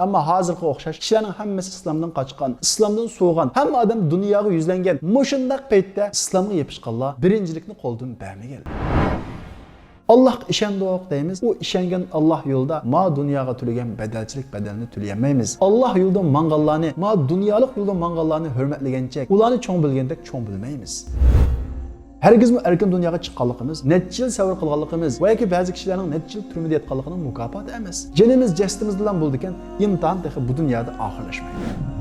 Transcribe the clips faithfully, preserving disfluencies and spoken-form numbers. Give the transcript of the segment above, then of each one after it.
ئەمما ھازىرقىغا ئوخشاش كىشىلەرنىڭ ھەممىسى ئىسلامدىن قاچقان، ئىسلامدىن سوۋۇغان، ھەممە ئادەم دۇنياغا يۈزلەنگەن. مۇشۇنداق پەيتتە ئىسلامغا يېپىشقانلار بىرىنچىلىكنى قولدىن بەرمىگەن. ئاللاھقا ئىشەندۇق دەيمىز. ئۇ ئىشەنگەن ئاللاھ يولىدا ما دۇنياغا تۆلىگەن بەدەلچىلىك بەدەلنى تۆلىيەلمەيمىز. ئاللاھ يولىدا ماڭغانلارنى، ما دۇنيالىق يولدا ماڭغانلارنى ھۆرمەتلىگەنچە، ئۇلارنى چوڭ بىلگەندەك چوڭ بىلمەيمىز. ھەرگىزمۇ ئەركىن دۇنياغا چىققانلىقىمىز، نەچچە يىل سەۋر قىلغانلىقىمىز ۋە ياكى بەزى كىشىلەرنىڭ نەچچە يىل تۈرمىدە ياتقانلىقىنىڭ مۇكاپاتى ئەمەس. جېنىمىز جەسىتىمىز بىلەن بولىدىكەن، ئىمتىھان تېخى بۇ دۇنيادا ئاخىرلاشمايدۇ.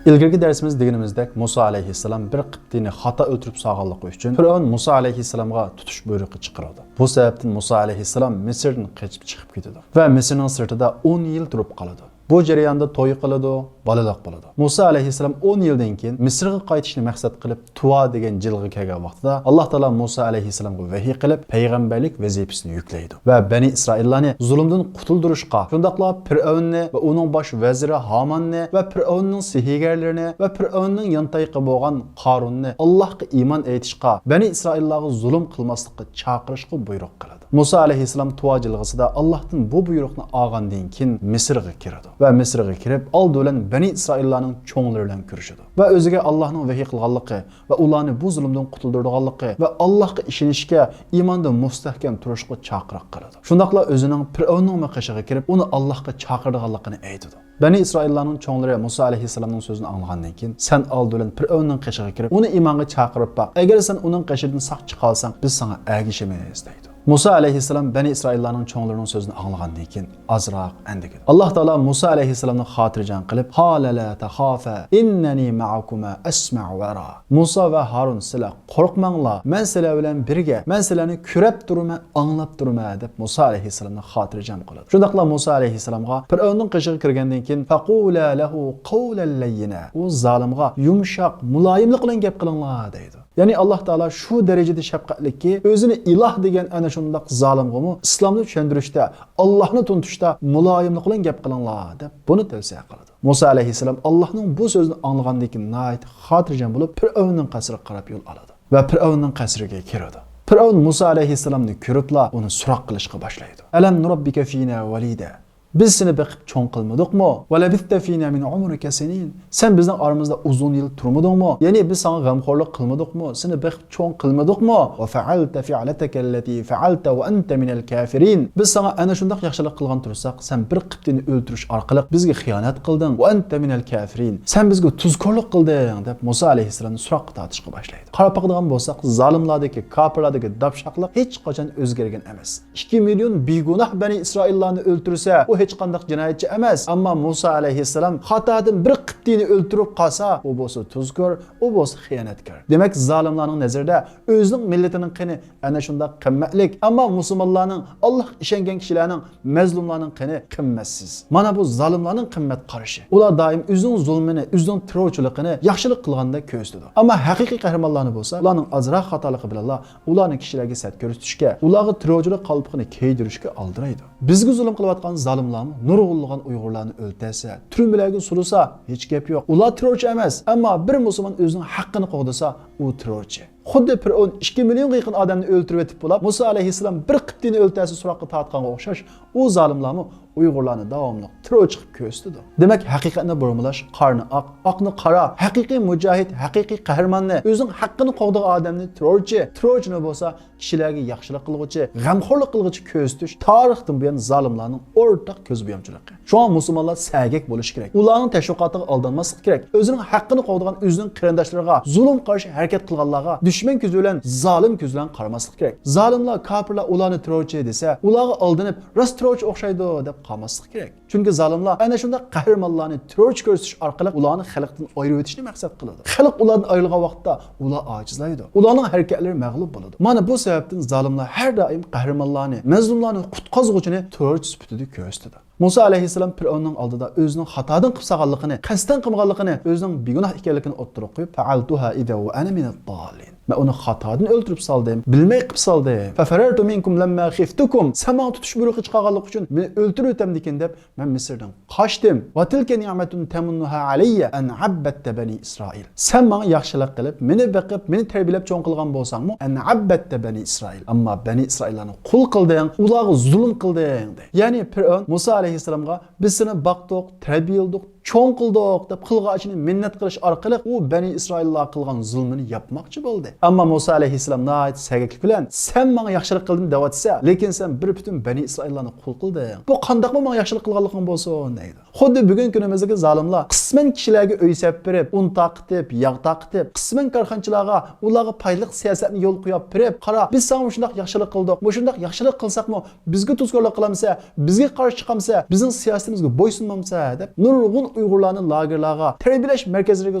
ئىلگىرىكى دەرسىمىزدە دېگىنىمىزدەك، مۇسا ئەلەيھىسسالام بىر قىپتىنى خاتا ئۆلتۈرۈپ سالغانلىقى ئۈچۈن، پىرئەۋن مۇسا ئەلەيھىسسالامغا تۇتۇش بۇيرۇقى چىقىرىدۇ. بۇ سەۋەبتىن مۇسا ئەلەيھىسسالام مىسىردىن قېچىپ چىقىپ كېتىدۇ ۋە مىسىرنىڭ سىرتىدا ئون يىل تۇرۇپ قالىدۇ. بۇ جەرياندا توي قىلىدۇ، بالىلىق بولىدۇ. مۇسا ئەلەيھىسسالام ئون يىلدىن كېيىن مىسىرغا قايتىشنى مەقسەت قىلىپ، تۇۋا دېگەن جىلغا كەلگەن ۋاقتىدا، ئاللاھ تائالا مۇسا ئەلەيھىسسالامغا ۋەھىي قىلىپ، پەيغەمبەرلىك ۋەزىپىسىنى يۈكلەيدۇ ۋە بەنى ئىسرائىللارنى زۇلۇمدىن قۇتۇلدۇرۇشقا، شۇنداقلا پىرئەۋننى ۋە ئۇنىڭ باش ۋەزىرى ھاماننى ۋە پىرئەۋننىڭ سېھىرگەرلىرىنى ۋە پىرئەۋننىڭ يانتايىقى بولغان قارۇننى ئاللاھقا ئىمان ئېيتىشقا، بەنى ئىسرائىللارغا زۇلۇم قىلماسلىققا چاقىرىشقا بۇيرۇق قىلىدۇ. مۇسا ئەلەيھىسسالام تۇۋا جىلغىسىدا ئاللاھتىن بۇ بۇيرۇقنى ئالغاندىن كېيىن مىسىرغا كىرىدۇ ۋە مىسىرغا كىرىپ، ئالدى بىلەن بەنى ئىسرائىللارنىڭ چوڭلىرى بىلەن كۆرۈشىدۇ ۋە ئۆزىگە ئاللاھنىڭ ۋەھىي قىلغانلىقى ۋە ئۇلارنى بۇ زۇلۇمدىن قۇتۇلدۇرىدىغانلىقى ۋە ئاللاھقا ئىشىنىشكە، ئىماندا مۇستەھكەم تۇرۇشقا چاقىرىق قىلىدۇ. شۇنداقلا ئۆزىنىڭ پىرئەۋننىڭمۇ قېشىغا كىرىپ، ئۇنى ئاللاھقا چاقىرىدىغانلىقىنى ئېيتىدۇ. بەنى ئىسرائىللارنىڭ چوڭلىرى مۇسا ئەلەيھىسسالامنىڭ سۆزىنى ئاڭلىغاندىن كېيىن، سەن ئالدى بىلەن پىرئەۋننىڭ قېشىغا كىرىپ، ئۇنى ئىمانغا چاقىرىپ باق. ئەگەر سەن ئۇنىڭ قېشىدىن ساق چىقالىساڭ، بىز ساڭا ئەگىشىمىز، دەيدۇ. مۇسا ئەلەيھىسسالام بەنى ئىسرائىللارنىڭ چوڭلىرىنىڭ سۆزىنى ئاڭلىغاندىن كېيىن ئازراق ئەندىگىدە. ئاللاھ تائالا مۇسا ئەلەيھىسسالامنى خاتىرجەم قىلىپ، قال لا تخافا إنني معكما أسمع وأرى. مۇسا ۋە ھارۇن، سىلەر قورقماڭلار، مەن سىلەر بىلەن بىرگە، مەن سىلەرنى كۆرەپ تۇرىمەن، ئاڭلاپ تۇرىمەن، دەپ مۇسا ئەلەيھىسسالامنى خاتىرجەم قىلىدۇ. شۇنداقلا مۇسا ئەلەيھىسسالامغا پىرئەۋننىڭ قېشىغا كىرگەندىن كېيىن، فقولا له قولا لينا، ئۇ زالىمغا يۇمشاق، مۇلايىملىق بىلەن گەپ قىلىڭلار، دەيدۇ. يەنى ئاللاھ تائالا شۇ دەرىجىدە شەپقەتلىككى، ئۆزىنى ئىلاھ دېگەن ئەنە شۇنداق زالىمغىمۇ ئىسلامنى چۈشەندۈرۈشتە، ئاللاھنى تونۇتۇشتا مۇلايىملىق بىلەن گەپ قىلىڭلار، دەپ بۇنى تەۋسىيە قىلىدۇ. مۇسا ئەلەيھىسسالام ئاللاھنىڭ بۇ سۆزىنى ئاڭلىغاندىن كېيىن ناھايىتى خاتىرجەم بولۇپ، پىرئەۋننىڭ قەسرىگە قاراپ يول ئالىدۇ ۋە پىرئەۋننىڭ قەسرىگە كىرىدۇ. پىرئەۋن مۇسا ئەلەيھىسسالامنى كۆرۈپلا ئۇنى سوراق قىلىشقا باشلايدۇ. ئەلەم نۇرەببىكە فىنا ۋەلىدە؟ بىز سېنى بېقىپ چوڭ قىلمىدۇقمۇ؟ ولبثت فينا من عمرك سنين. سەن بىزنىڭ ئارىمىزدا ئۇزۇن يىل تۇرمىدىڭمۇ؟ يەنى بىز ساڭا غەمخورلۇق قىلمىدۇقمۇ؟ سېنى بېقىپ چوڭ قىلمىدۇقمۇ؟ وفعلت فعلتك التي فعلت وأنت من الكافرين. بىز ساڭا ئەنە شۇنداق ياخشىلىق قىلغان تۇرساق، سەن بىر قىپتىنى ئۆلتۈرۈش ئارقىلىق بىزگە خىيانەت قىلدىڭ. وأنت من الكافرين. سەن بىزگە تۇزكورلۇق قىلدىڭ، دەپ مۇسا ئەلەيھىسسالامنى سوراققا تارتىشقا باشلايدۇ. قاراپ باقىدىغان بولساق، زالىملاردىكى، كاپىرلاردىكى داپشاقلىق ھېچقاچان ئۆزگەرگەن ئەمەس. ئىككى مىليون بىگۇناھ بەنى ئىسرائىللارنى ئۆلتۈرسە، ئۇ ھېچقانداق جىنايەتچى ئەمەس. ئەمما مۇسا ئەلەيھىسسالام خاتادىن بىر قىپتىنى ئۆلتۈرۈپ قالسا، ئۇ بولسا تۇزكور، ئۇ بولسا خىيانەتكار. دېمەك، زالىملارنىڭ نەزىرىدە ئۆزىنىڭ مىللىتىنىڭ قېنى ئەنە شۇنداق قىممەتلىك، ئەمما مۇسۇلمانلارنىڭ، ئاللاھقا ئىشەنگەن كىشىلەرنىڭ، مەزلۇملارنىڭ قېنى قىممەتسىز. مانا بۇ زالىملارنىڭ قىممەت قارىشى. ئۇلار دائىم ئۆزىنىڭ زۇلمىنى، ئۆزىنىڭ تېررورچىلىقىنى ياخشىلىق قىلغاندەك كۆرسىتىدۇ. ئەمما ھەقىقىي قەھرىمانلارنى بولسا، ئۇلارنىڭ ئازراق خاتالىقى بىلەنلا ئۇلارنى كىشىلەرگە سەت كۆرسىتىشكە، ئۇلارغا تېررورچىلىق قالپىقىنى كىيدۈرۈشكە ئالدىرايدۇ. بىزگە زۇلۇم قىلىۋاتقان زالىملارمۇ نۇرغۇنلىغان ئۇيغۇرلارنى ئۆلتۈرسە، تۈرمىلەرگە سولىسا، ھېچ گەپ يوق. ئۇلار تېررورچى ئەمەس، ئەمما بىر مۇسۇلمان ئۆزىنىڭ ھەققىنى قوغدىسا، ئۇ تېررورچى. خۇددى پىرئەۋن ئىككى مىليونغا يېقىن ئادەمنى ئۆلتۈرۈۋېتىپ بولاپ، مۇسا ئەلەيھىسسالام بىر قىپتىنى ئۆلتۈرسە سوراققا تارتقانغا ئوخشاش، ئۇ زالىملارمۇ ئۇيغۇرلارنى داۋاملىق تېررورچى قىلىپ كۆرسىتىدۇ. دېمەك، ھەقىقەتنى بۇرمىلاش، قارنى ئاق، ئاقنى قارا، ھەقىقىي مۇجاھىد، ھەقىقىي قەھرىماننى، ئۆزىنىڭ ھەققىنى قوغدىغان ئادەمنى تېررورچى، تېررورچىنى بولسا كىشىلەرگە ياخشىلىق قىلغۇچى، غەمخورلۇق قىلغۇچى كۆرسىتىش تارىختىن بۇيان زالىملارنىڭ ئورتاق كۆز بويامچىلىقى. شۇڭا مۇسۇلمانلار سەگەك بولۇشى كېرەك. ئۇلارنىڭ تەشۋىقاتىغا ئالدانماسلىق كېرەك. ئۆزىنىڭ ھەققىنى قوغدىغان ئۆزىنىڭ قېرىنداشلىرىغا زۇلۇم قارشى ھەرىكەت قىلغانلارغا دۈشمەن كۆزى بىلەن، زالىم كۆزى بىلەن قارىماسلىق كېرەك. زالىملار، كاپىرلار ئۇلارنى تېررورچى دېسە، ئۇلارغا ئالدىنىپ، راست تېررورچى ئوخشايدۇ دەپ قالماسلىق كېرەك. چۈنكى زالىملار ئەنە شۇنداق قەھرىمانلارنى تېررورچى كۆرسىتىش ئارقىلىق ئۇلارنى خەلقتىن ئايرىۋېتىشنى مەقسەت قىلىدۇ. خەلق ئۇلاردىن ئايرىلغان ۋاقىتتا ئۇلار ئاجىزلايدۇ. ئۇلارنىڭ ھەرىكەتلىرى مەغلۇپ بولىدۇ. مانا بۇ سەۋەبتىن زالىملار ھەر دائىم قەھرىمانلارنى، مەزلۇملارنى قۇتقۇزغۇچىنى تېررورچى سۈپىتىدە كۆرسىتىدۇ. مۇسا ئەلەيھىسسالام پىرئەۋننىڭ ئالدىدا ئۆزىنىڭ خاتادىن قىلىپ سالغانلىقىنى، قەستەن قىلمىغانلىقىنى، ئۆزىنىڭ بىگۇناھ ئىكەنلىكىنى ئوتتۇرىغا قويۇپ، فعلتها إذا وأنا من الضالين. مەن ئۇنى خاتادىن ئۆلتۈرۈپ سالدىم، بىلمەي قىلىپ سالدىم. ففررت منكم لما خفتكم. سەن ماڭا تۇتۇش بۇيرۇقى چىقارغانلىقى ئۈچۈن مېنى ئۆلتۈرۈۋېتەمدىكىن دەپ مەن مىسىردىن قاچتىم. وتلك نعمة تمنها علي أن عبدت بني إسرائيل. سەن ماڭا ياخشىلىق قىلىپ، مېنى بېقىپ، مېنى تەربىيەلەپ چوڭ قىلغان بولساڭمۇ، أن عبدت بني إسرائيل. ئەمما بەنى ئىسرائىللارنى قۇل قىلدىڭ، ئۇلارغا زۇلۇم قىلدىڭ، دەيدۇ. يەنى پىرئەۋن مۇسا ئەلەيھىسسالامغا، بىز سېنى باقتۇق، تەربىيەلىدۇق، چوڭ قىلدۇق دەپ قىلغان ئىشىنى مىننەت قىلىش ئارقىلىق ئۇ بەنى ئىسرائىللار قىلغان زۇلمىنى ياپماقچى بولدى. ئەمما مۇسا ئەلەيھىسسالام ناھايىتى سەگەكلىك بىلەن، سەن ماڭا ياخشىلىق قىلدىم دەۋاتىسەن، لېكىن سەن بىر پۈتۈن بەنى ئىسرائىللارنى قۇل قىلدىڭ. بۇ قانداقمۇ ماڭا ياخشىلىق قىلغانلىقىڭ بولسۇن؟ دەيدۇ. خۇددى بۈگۈن كۈنىمىزدىكى زالىملار قىسمەن كىشىلەرگە ئۆي سېلىپ بېرىپ، ئۇن تارقىتىپ، ياغ تارقىتىپ، قىسمەن كارخانىچىلارغا ئۇلارغا پايدىلىق سىياسەتنى يولغا قويۇپ بېرىپ، قارا، بىز ساڭا مۇشۇنداق ياخشىلىق قىلدۇق، مۇشۇنداق ياخشىلىق قىلساقمۇ بىزگە تۇزكورلۇق قىلامسە، بىزگە قارشى چىقامسە، بىزنىڭ سىياسىتىمىزگە بويسۇنمامسە دەپ، نۇرغۇن ئۇيغۇرلارنى لاگېرلارغا، تەربىيەلەش مەركەزلىرىگە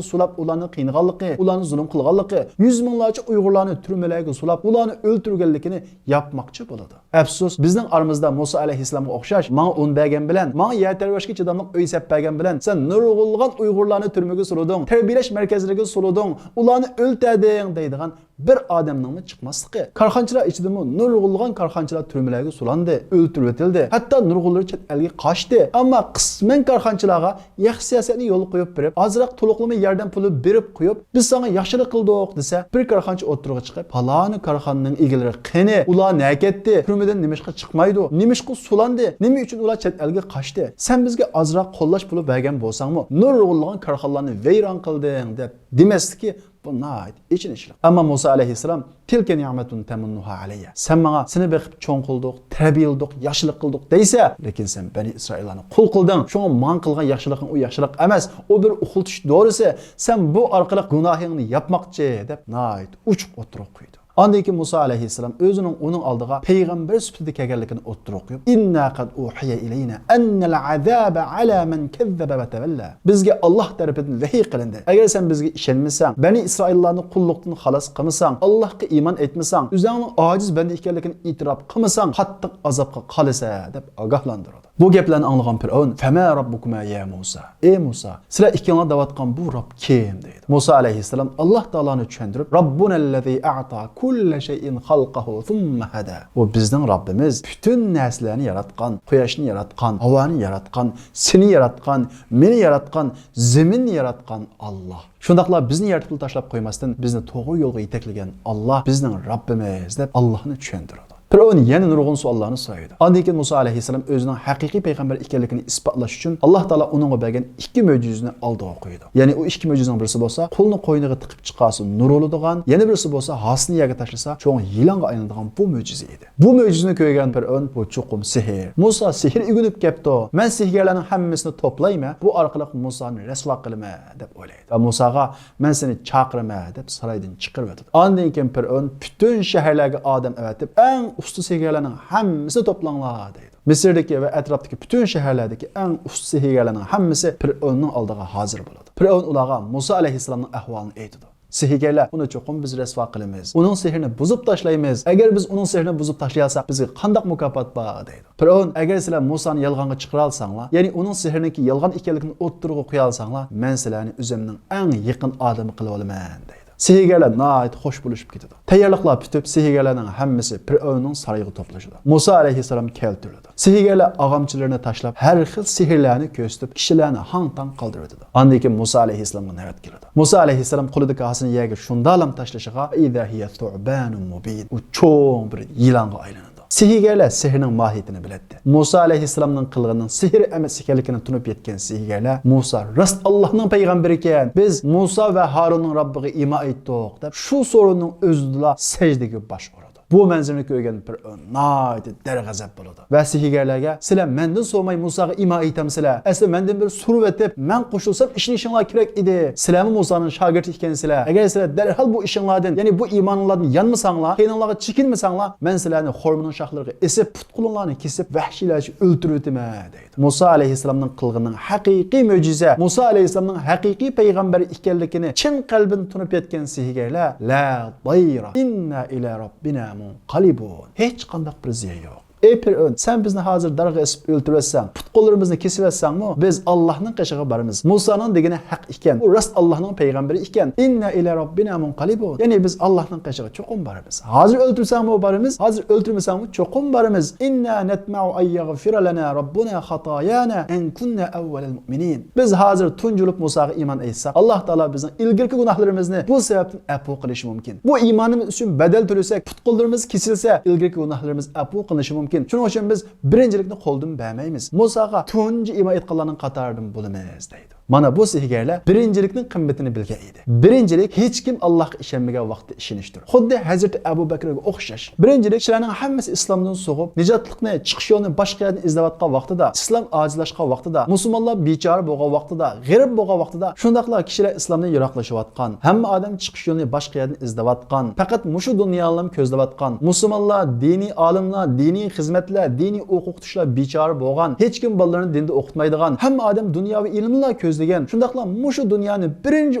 سولاپ، ئۇلارنى قىينىغانلىقى، ئۇلارنى زۇلۇم قىلغانلىقى، يۈز مىڭلارچە ئۇيغۇرلارنى تۈرمىلەرگە سولاپ، ئۇلارنى ئۆلتۈرگەنلىكىنى ياپماقچى بولىدۇ. ئەپسۇس، بىزنىڭ ئارىمىزدا مۇسا ئەلەيھىسسالامغا ئوخشاش، ماڭا ئۇن بەرگەن بىلەن، ماڭا يەر تەۋرەشكە چىداملىق ئۆي سېلىپ بەرگەن بىلەن، سەن نۇرغۇنلىغان ئۇيغۇرلارنى تۈرمىگە سولىدىڭ، تەربىيەلەش مەركەزلىرىگە سولىدىڭ، ئۇلارنى ئۆلتۈردۈڭ دەيدىغان بىر ئادەمنىڭمۇ چىقماسلىقى. كارخانىچىلار ئىچىدىمۇ نۇرغۇنلىغان كارخانىچىلار تۈرمىلەرگە سولاندى، ئۆلتۈرۈۋېتىلدى. ھەتتا نۇرغۇنلىرى چەت ئەلگە قاچتى. ئەمما قىسمەن كارخانىچىلارغا ياخشى سىياسەتنى يولغا قويۇپ بېرىپ، ئازراق تولۇقلىما ياردەم پۇلى بېرىپ قويۇپ، بىز ساڭا ياخشىلىق قىلدۇق دېسە، بىر كارخانىچى ئوتتۇرىغا چىقىپ، پالانى كارخانىنىڭ ئىگىلىرى قېنى؟ ئۇلار نەگە كەتتى؟ تۈرمىدىن نېمىشقا چىقمايدۇ؟ نېمىشقا سولاندى؟ نېمە ئۈچۈن ئۇلار چەت ئەلگە قاچتى؟ سەن بىزگە ئازراق قوللاش پۇلى بەرگەن بولساڭمۇ، نۇرغۇنلىغان كارخانىلارنى ۋەيران قىلدىڭ دەپ دېمەسلىكى، بۇ ناھايىتى ئېچىنىشلىق. ئەمما مۇسا ئەلەيھىسسالام، تىلكە نىئمەتۇن تەمۇننۇھا ئەلەييە. سەن ماڭا سېنى بېقىپ چوڭ قىلدۇق، تەربىيەلىدۇق، ياخشىلىق قىلدۇق دەيسە، لېكىن سەن بەنى ئىسرائىللارنى قۇل قىلدىڭ. شۇڭا ماڭا قىلغان ياخشىلىقىڭ ئۇ ياخشىلىق ئەمەس، ئۇ بىر ئۇخلىتىش دورىسى. سەن بۇ ئارقىلىق گۇناھىڭنى ياپماقچى دەپ ناھايىتى ئوچۇق ئوتتۇرىغا قويىدۇ. ئاندىن كېيىن مۇسا ئەلەيھىسسالام ئۆزىنىڭ ئۇنىڭ ئالدىغا پەيغەمبەر سۈپىتىدە كەلگەنلىكىنى ئوتتۇرىغا قويۇپ، ئىننا قەد ئۇھىيە ئىلەينا ئەننەل ئەزابە ئەلا مەن كەززەبە ۋە تەۋەللا. بىزگە ئاللاھ تەرىپىدىن ۋەھىي قىلىندى. ئەگەر سەن بىزگە ئىشەنمىسەڭ، بەنى ئىسرائىللارنى قۇللۇقتىن خالاس قىلمىساڭ، ئاللاھقا ئىمان ئېيتمىساڭ، ئۆزۈڭنىڭ ئاجىز بەندە ئىكەنلىكىنى ئېتىراپ قىلمىساڭ، قاتتىق ئازابقا قالىسەن دەپ ئاگاھلاندۇرىدۇ. بۇ گەپلەرنى ئاڭلىغان پىرئەۋن، فەما رەببۇكۇما يا مۇسا؟ ئى مۇسا، سىلەر ئىككىڭلار دەۋاتقان بۇ رەب كىم؟ دەيدۇ. مۇسا ئەلەيھىسسالام ئاللاھ تائالانى چۈشەندۈرۈپ، رەببۇنەللەزى ئەئتا كۇللە شەيئىن خەلقەھۇ سۇممە ھەدا. ئۇ بىزنىڭ رەببىمىز، پۈتۈن نەرسىلەرنى ياراتقان، قۇياشنى ياراتقان، ھاۋانى ياراتقان، سېنى ياراتقان، مېنى ياراتقان، زېمىننى ياراتقان ئاللاھ. شۇنداقلا بىزنى يارىتىپلا تاشلاپ قويماستىن، بىزنى توغرا يولغا يېتەكلىگەن ئاللاھ بىزنىڭ رەببىمىز دەپ ئاللاھنى چۈشەندۈرىدۇ. پىرئەۋن يەنە نۇرغۇن سوئاللارنى سورايدۇ. ئاندىن كېيىن مۇسا ئەلەيھىسسالام ئۆزىنىڭ ھەقىقىي پەيغەمبەر ئىكەنلىكىنى ئىسپاتلاش ئۈچۈن، ئاللاھ تائالا ئۇنىڭغا بەرگەن ئىككى مۆجىزىنى ئالدىغا قويىدۇ. يەنى ئۇ ئىككى مۆجىزىنىڭ بىرسى بولسا، قۇلنى قوينىغا تىقىپ چىقارسا نۇر بولىدىغان، يەنە بىرسى بولسا، ھاسىنى يەرگە تاشلىسا، چوڭ يىلانغا ئايلىنىدىغان بۇ مۆجىزە ئىدى. بۇ مۆجىزىنى كۆرگەن پىرئەۋن، بۇ چوقۇم سېھىر. مۇسا سېھىر ئۆگىنىپ كەپتۇ. مەن سېھىرگەرلەرنىڭ ھەممىسىنى توپلايمەن، بۇ ئارقىلىق مۇسانى رەسۋا قىلىمەن دەپ ئويلايدۇ. ۋە مۇساغا، مەن سېنى چاقىرىمەن دەپ سارايدىن چىقىرىۋېتىدۇ. ئاندىن كېيىن پىرئەۋن پۈتۈن شەھەرلەرگە ئادەم ئەۋەتىپ، ئەڭ ئۇستا سېھىرگەرلەرنىڭ ھەممىسىنى توپلاڭلار دەيدۇ. مىسىردىكى ۋە ئەتراپتىكى پۈتۈن شەھەرلەردىكى ئەڭ ئۇستا سېھىرگەرلەرنىڭ ھەممىسى پىرئەۋننىڭ ئالدىغا ھازىر بولىدۇ. پىرئەۋن ئۇلارغا مۇسا ئەلەيھىسسالامنىڭ ئەھۋالىنى ئېيتىدۇ. سېھىرگەرلەر، ئۇنى چوقۇم بىز رەسۋا قىلىمىز. ئۇنىڭ سېھرىنى بۇزۇپ تاشلايمىز. ئەگەر بىز ئۇنىڭ سېھرىنى بۇزۇپ تاشلىيالساق، بىزگە قانداق مۇكاپات بار؟ دەيدۇ. پىرئەۋن، ئەگەر سىلەر مۇسانى يالغانغا چىقىرالىساڭلار، يەنى ئۇنىڭ سېھرىنىڭكى يالغان ئىكەنلىكىنى ئوتتۇرىغا قويالىساڭلار، مەن سىلەرنى ئۆزۈمنىڭ ئەڭ يېقىن ئادىمى قىلىۋالىمەن، دەيدۇ. سېھىرگەرلەر ناھايىتى خوش بولۇشۇپ كېتىدۇ. تەييارلىقلار پۈتۈپ، سېھىرگەرلەرنىڭ ھەممىسى پىرئەۋننىڭ سارىيىغا توپلىشىدۇ. مۇسا ئەلەيھىسسالام كەلتۈرۈلىدۇ. سېھىرگەرلەر ئاغامچىلىرىنى تاشلاپ، ھەر خىل سېھىرلەرنى كۆرسىتىپ، كىشىلەرنى ھاڭ-تاڭ قالدۇرۇۋېتىدۇ. ئاندىن كېيىن مۇسا ئەلەيھىسسالامغا نۆۋەت كېلىدۇ. مۇسا ئەلەيھىسسالام قولىدىكى ھاسىنى يەرگە شۇنداقلام تاشلىشىغا، فإذا هي ثعبان مبين. ئۇ چوڭ بىر يىلانغا ئايلىنىدۇ. سېھىرگەرلەر سېھرنىڭ ماھىيىتىنى بىلەتتى. مۇسا ئەلەيھىسسالامنىڭ قىلغىنىنىڭ سېھىر ئەمەس ئىكەنلىكىنى تونۇپ يەتكەن سېھىرگەرلەر، مۇسا راست ئاللاھنىڭ پەيغەمبىرى ئىكەن، بىز مۇسا ۋە ھارۇننىڭ رەببىگە ئىمان ئېيتتۇق، دەپ شۇ سورۇننىڭ ئۆزىدىلا سەجدىگە باش ئۇرىدۇ. بۇ مەنزىرىنى كۆرگەن پىرئەۋن ناھايىتى دەرغەزەپ بولىدۇ ۋە سېھىرگەرلەرگە، سىلەر مەندىن سورىماي مۇساغا ئىمان ئېيتامسىلەر؟ ئەسلى مەندىن بىر سورىۋېتىپ، مەن قوشۇلسام ئىشىنىشىڭلار كېرەك ئىدى. سىلەرمۇ مۇسانىڭ شاگىرتى ئىكەنسىلەر. ئەگەر سىلەر دەرھال بۇ ئىشىڭلاردىن، يەنى بۇ ئىمانىڭلاردىن يانمىساڭلار، كەينىڭلارغا چېكىنمىسەڭلار، مەن سىلەرنى خورمىنىڭ شاخلىرىغا ئېسىپ، پۇت-قولۇڭلارنى كېسىپ، ۋەھشىيلەرچە ئۆلتۈرۈۋېتىمەن، دەيدۇ. مۇسا ئەلەيھىسسالامنىڭ قىلغىنىنىڭ ھەقىقىي مۆجىزە، مۇسا ئەلەيھىسسالامنىڭ ھەقىقىي پەيغەمبەر ئىكەنلىكىنى چىن قەلبىدىن تونۇپ يەتكەن سېھىرگەرلەر، لا ضير إنا إلى ربنا منقلبون. ھېچقانداق بىر زىيان يوق. ئەي پىرئەۋن، سەن بىزنى ھازىر دارغا ئېسىپ ئۆلتۈرۈۋەتسەڭ، پۇت-قوللىرىمىزنى كېسىۋەتسەڭمۇ، بىز ئاللاھنىڭ قېشىغا بارىمىز. مۇسانىڭ دېگىنى ھەق ئىكەن. ئۇ راست ئاللاھنىڭ پەيغەمبىرى ئىكەن. ئىننا ئىلا راببىنا مۇنقەلىبۇن. يەنى بىز ئاللاھنىڭ قېشىغا چوقۇم بارىمىز. ھازىر ئۆلتۈرسەڭمۇ بارىمىز، ھازىر ئۆلتۈرمىسەڭمۇ چوقۇم بارىمىز. ئىننا نەتمەئۇ ئەن يەغفىرە لەنا راببۇنا خاتايانا ئەن كۇننا ئەۋۋەلەل مۇئمىنىن. بىز ھازىر تۇنجى بولۇپ مۇساغا ئىمان ئېيتساق، ئاللاھ تائالا بىزنىڭ ئىلگىرىكى گۇناھلىرىمىزنى بۇ سەۋەبتىن ئەپۇ قىلىشى مۇمكىن. بۇ ئىمانىمىز ئۈچۈن بەدەل تۆلىسەك، پۇت-قوللىرىمىز كېسىلسە، ئىلگىرىكى گۇناھلىرىمىز ئەپۇ قىلىنىشى مۇمكىن. شۇنىڭ ئۈچۈن بىز بىرىنچىلىكنى قولدىن بەرمەيمىز. مۇساغا تۇنجى ئىمان ئېيتقانلارنىڭ قاتارىدىن بولىمىز، دەيدۇ. مانا بۇ سېھىگەرلەر بىرىنچىلىكنىڭ قىممىتىنى بىلگەن ئىدى. بىرىنچىلىك، ھېچكىم ئاللاھقا ئىشەنمىگەن ۋاقىتتا ئىشىنىشتۇر. خۇددى ھەزرىتى ئەبۇ بەكرگە ئوخشاش. بىرىنچىلىك، كىشىلەرنىڭ ھەممىسى ئىسلامدىن سوغۇپ، نىجاتلىقنى، چىقىش يولىنى باشقا يەردىن ئىزدەۋاتقان ۋاقتىدا، ئىسلام ئاجىزلاشقان ۋاقتىدا، مۇسۇلمانلار بىچارە بولغان ۋاقتىدا، غېرىب بولغان ۋاقتىدا، شۇنداقلا كىشىلەر ئىسلامدىن يىراقلىشىۋاتقان، ھەممە ئادەم چىقىش يولىنى باشقا يەردىن ئىزدەۋاتقان، پەقەت مۇشۇ دۇنيانىلا كۆزلەۋاتقان، مۇسۇلمانلار، دىنىي ئالىملار، دىنىي خىزمەتلەر، دىنىي ئوقۇتقۇچىلار بىچارە بولغان، ھېچكىم بالىلىرىنى دىندا ئوقۇتمايدىغان، ھەممە ئادەم دۇنياۋى ئىلىملا كۆزلىگەن، شۇنداقلا مۇشۇ دۇنيانى بىرىنچى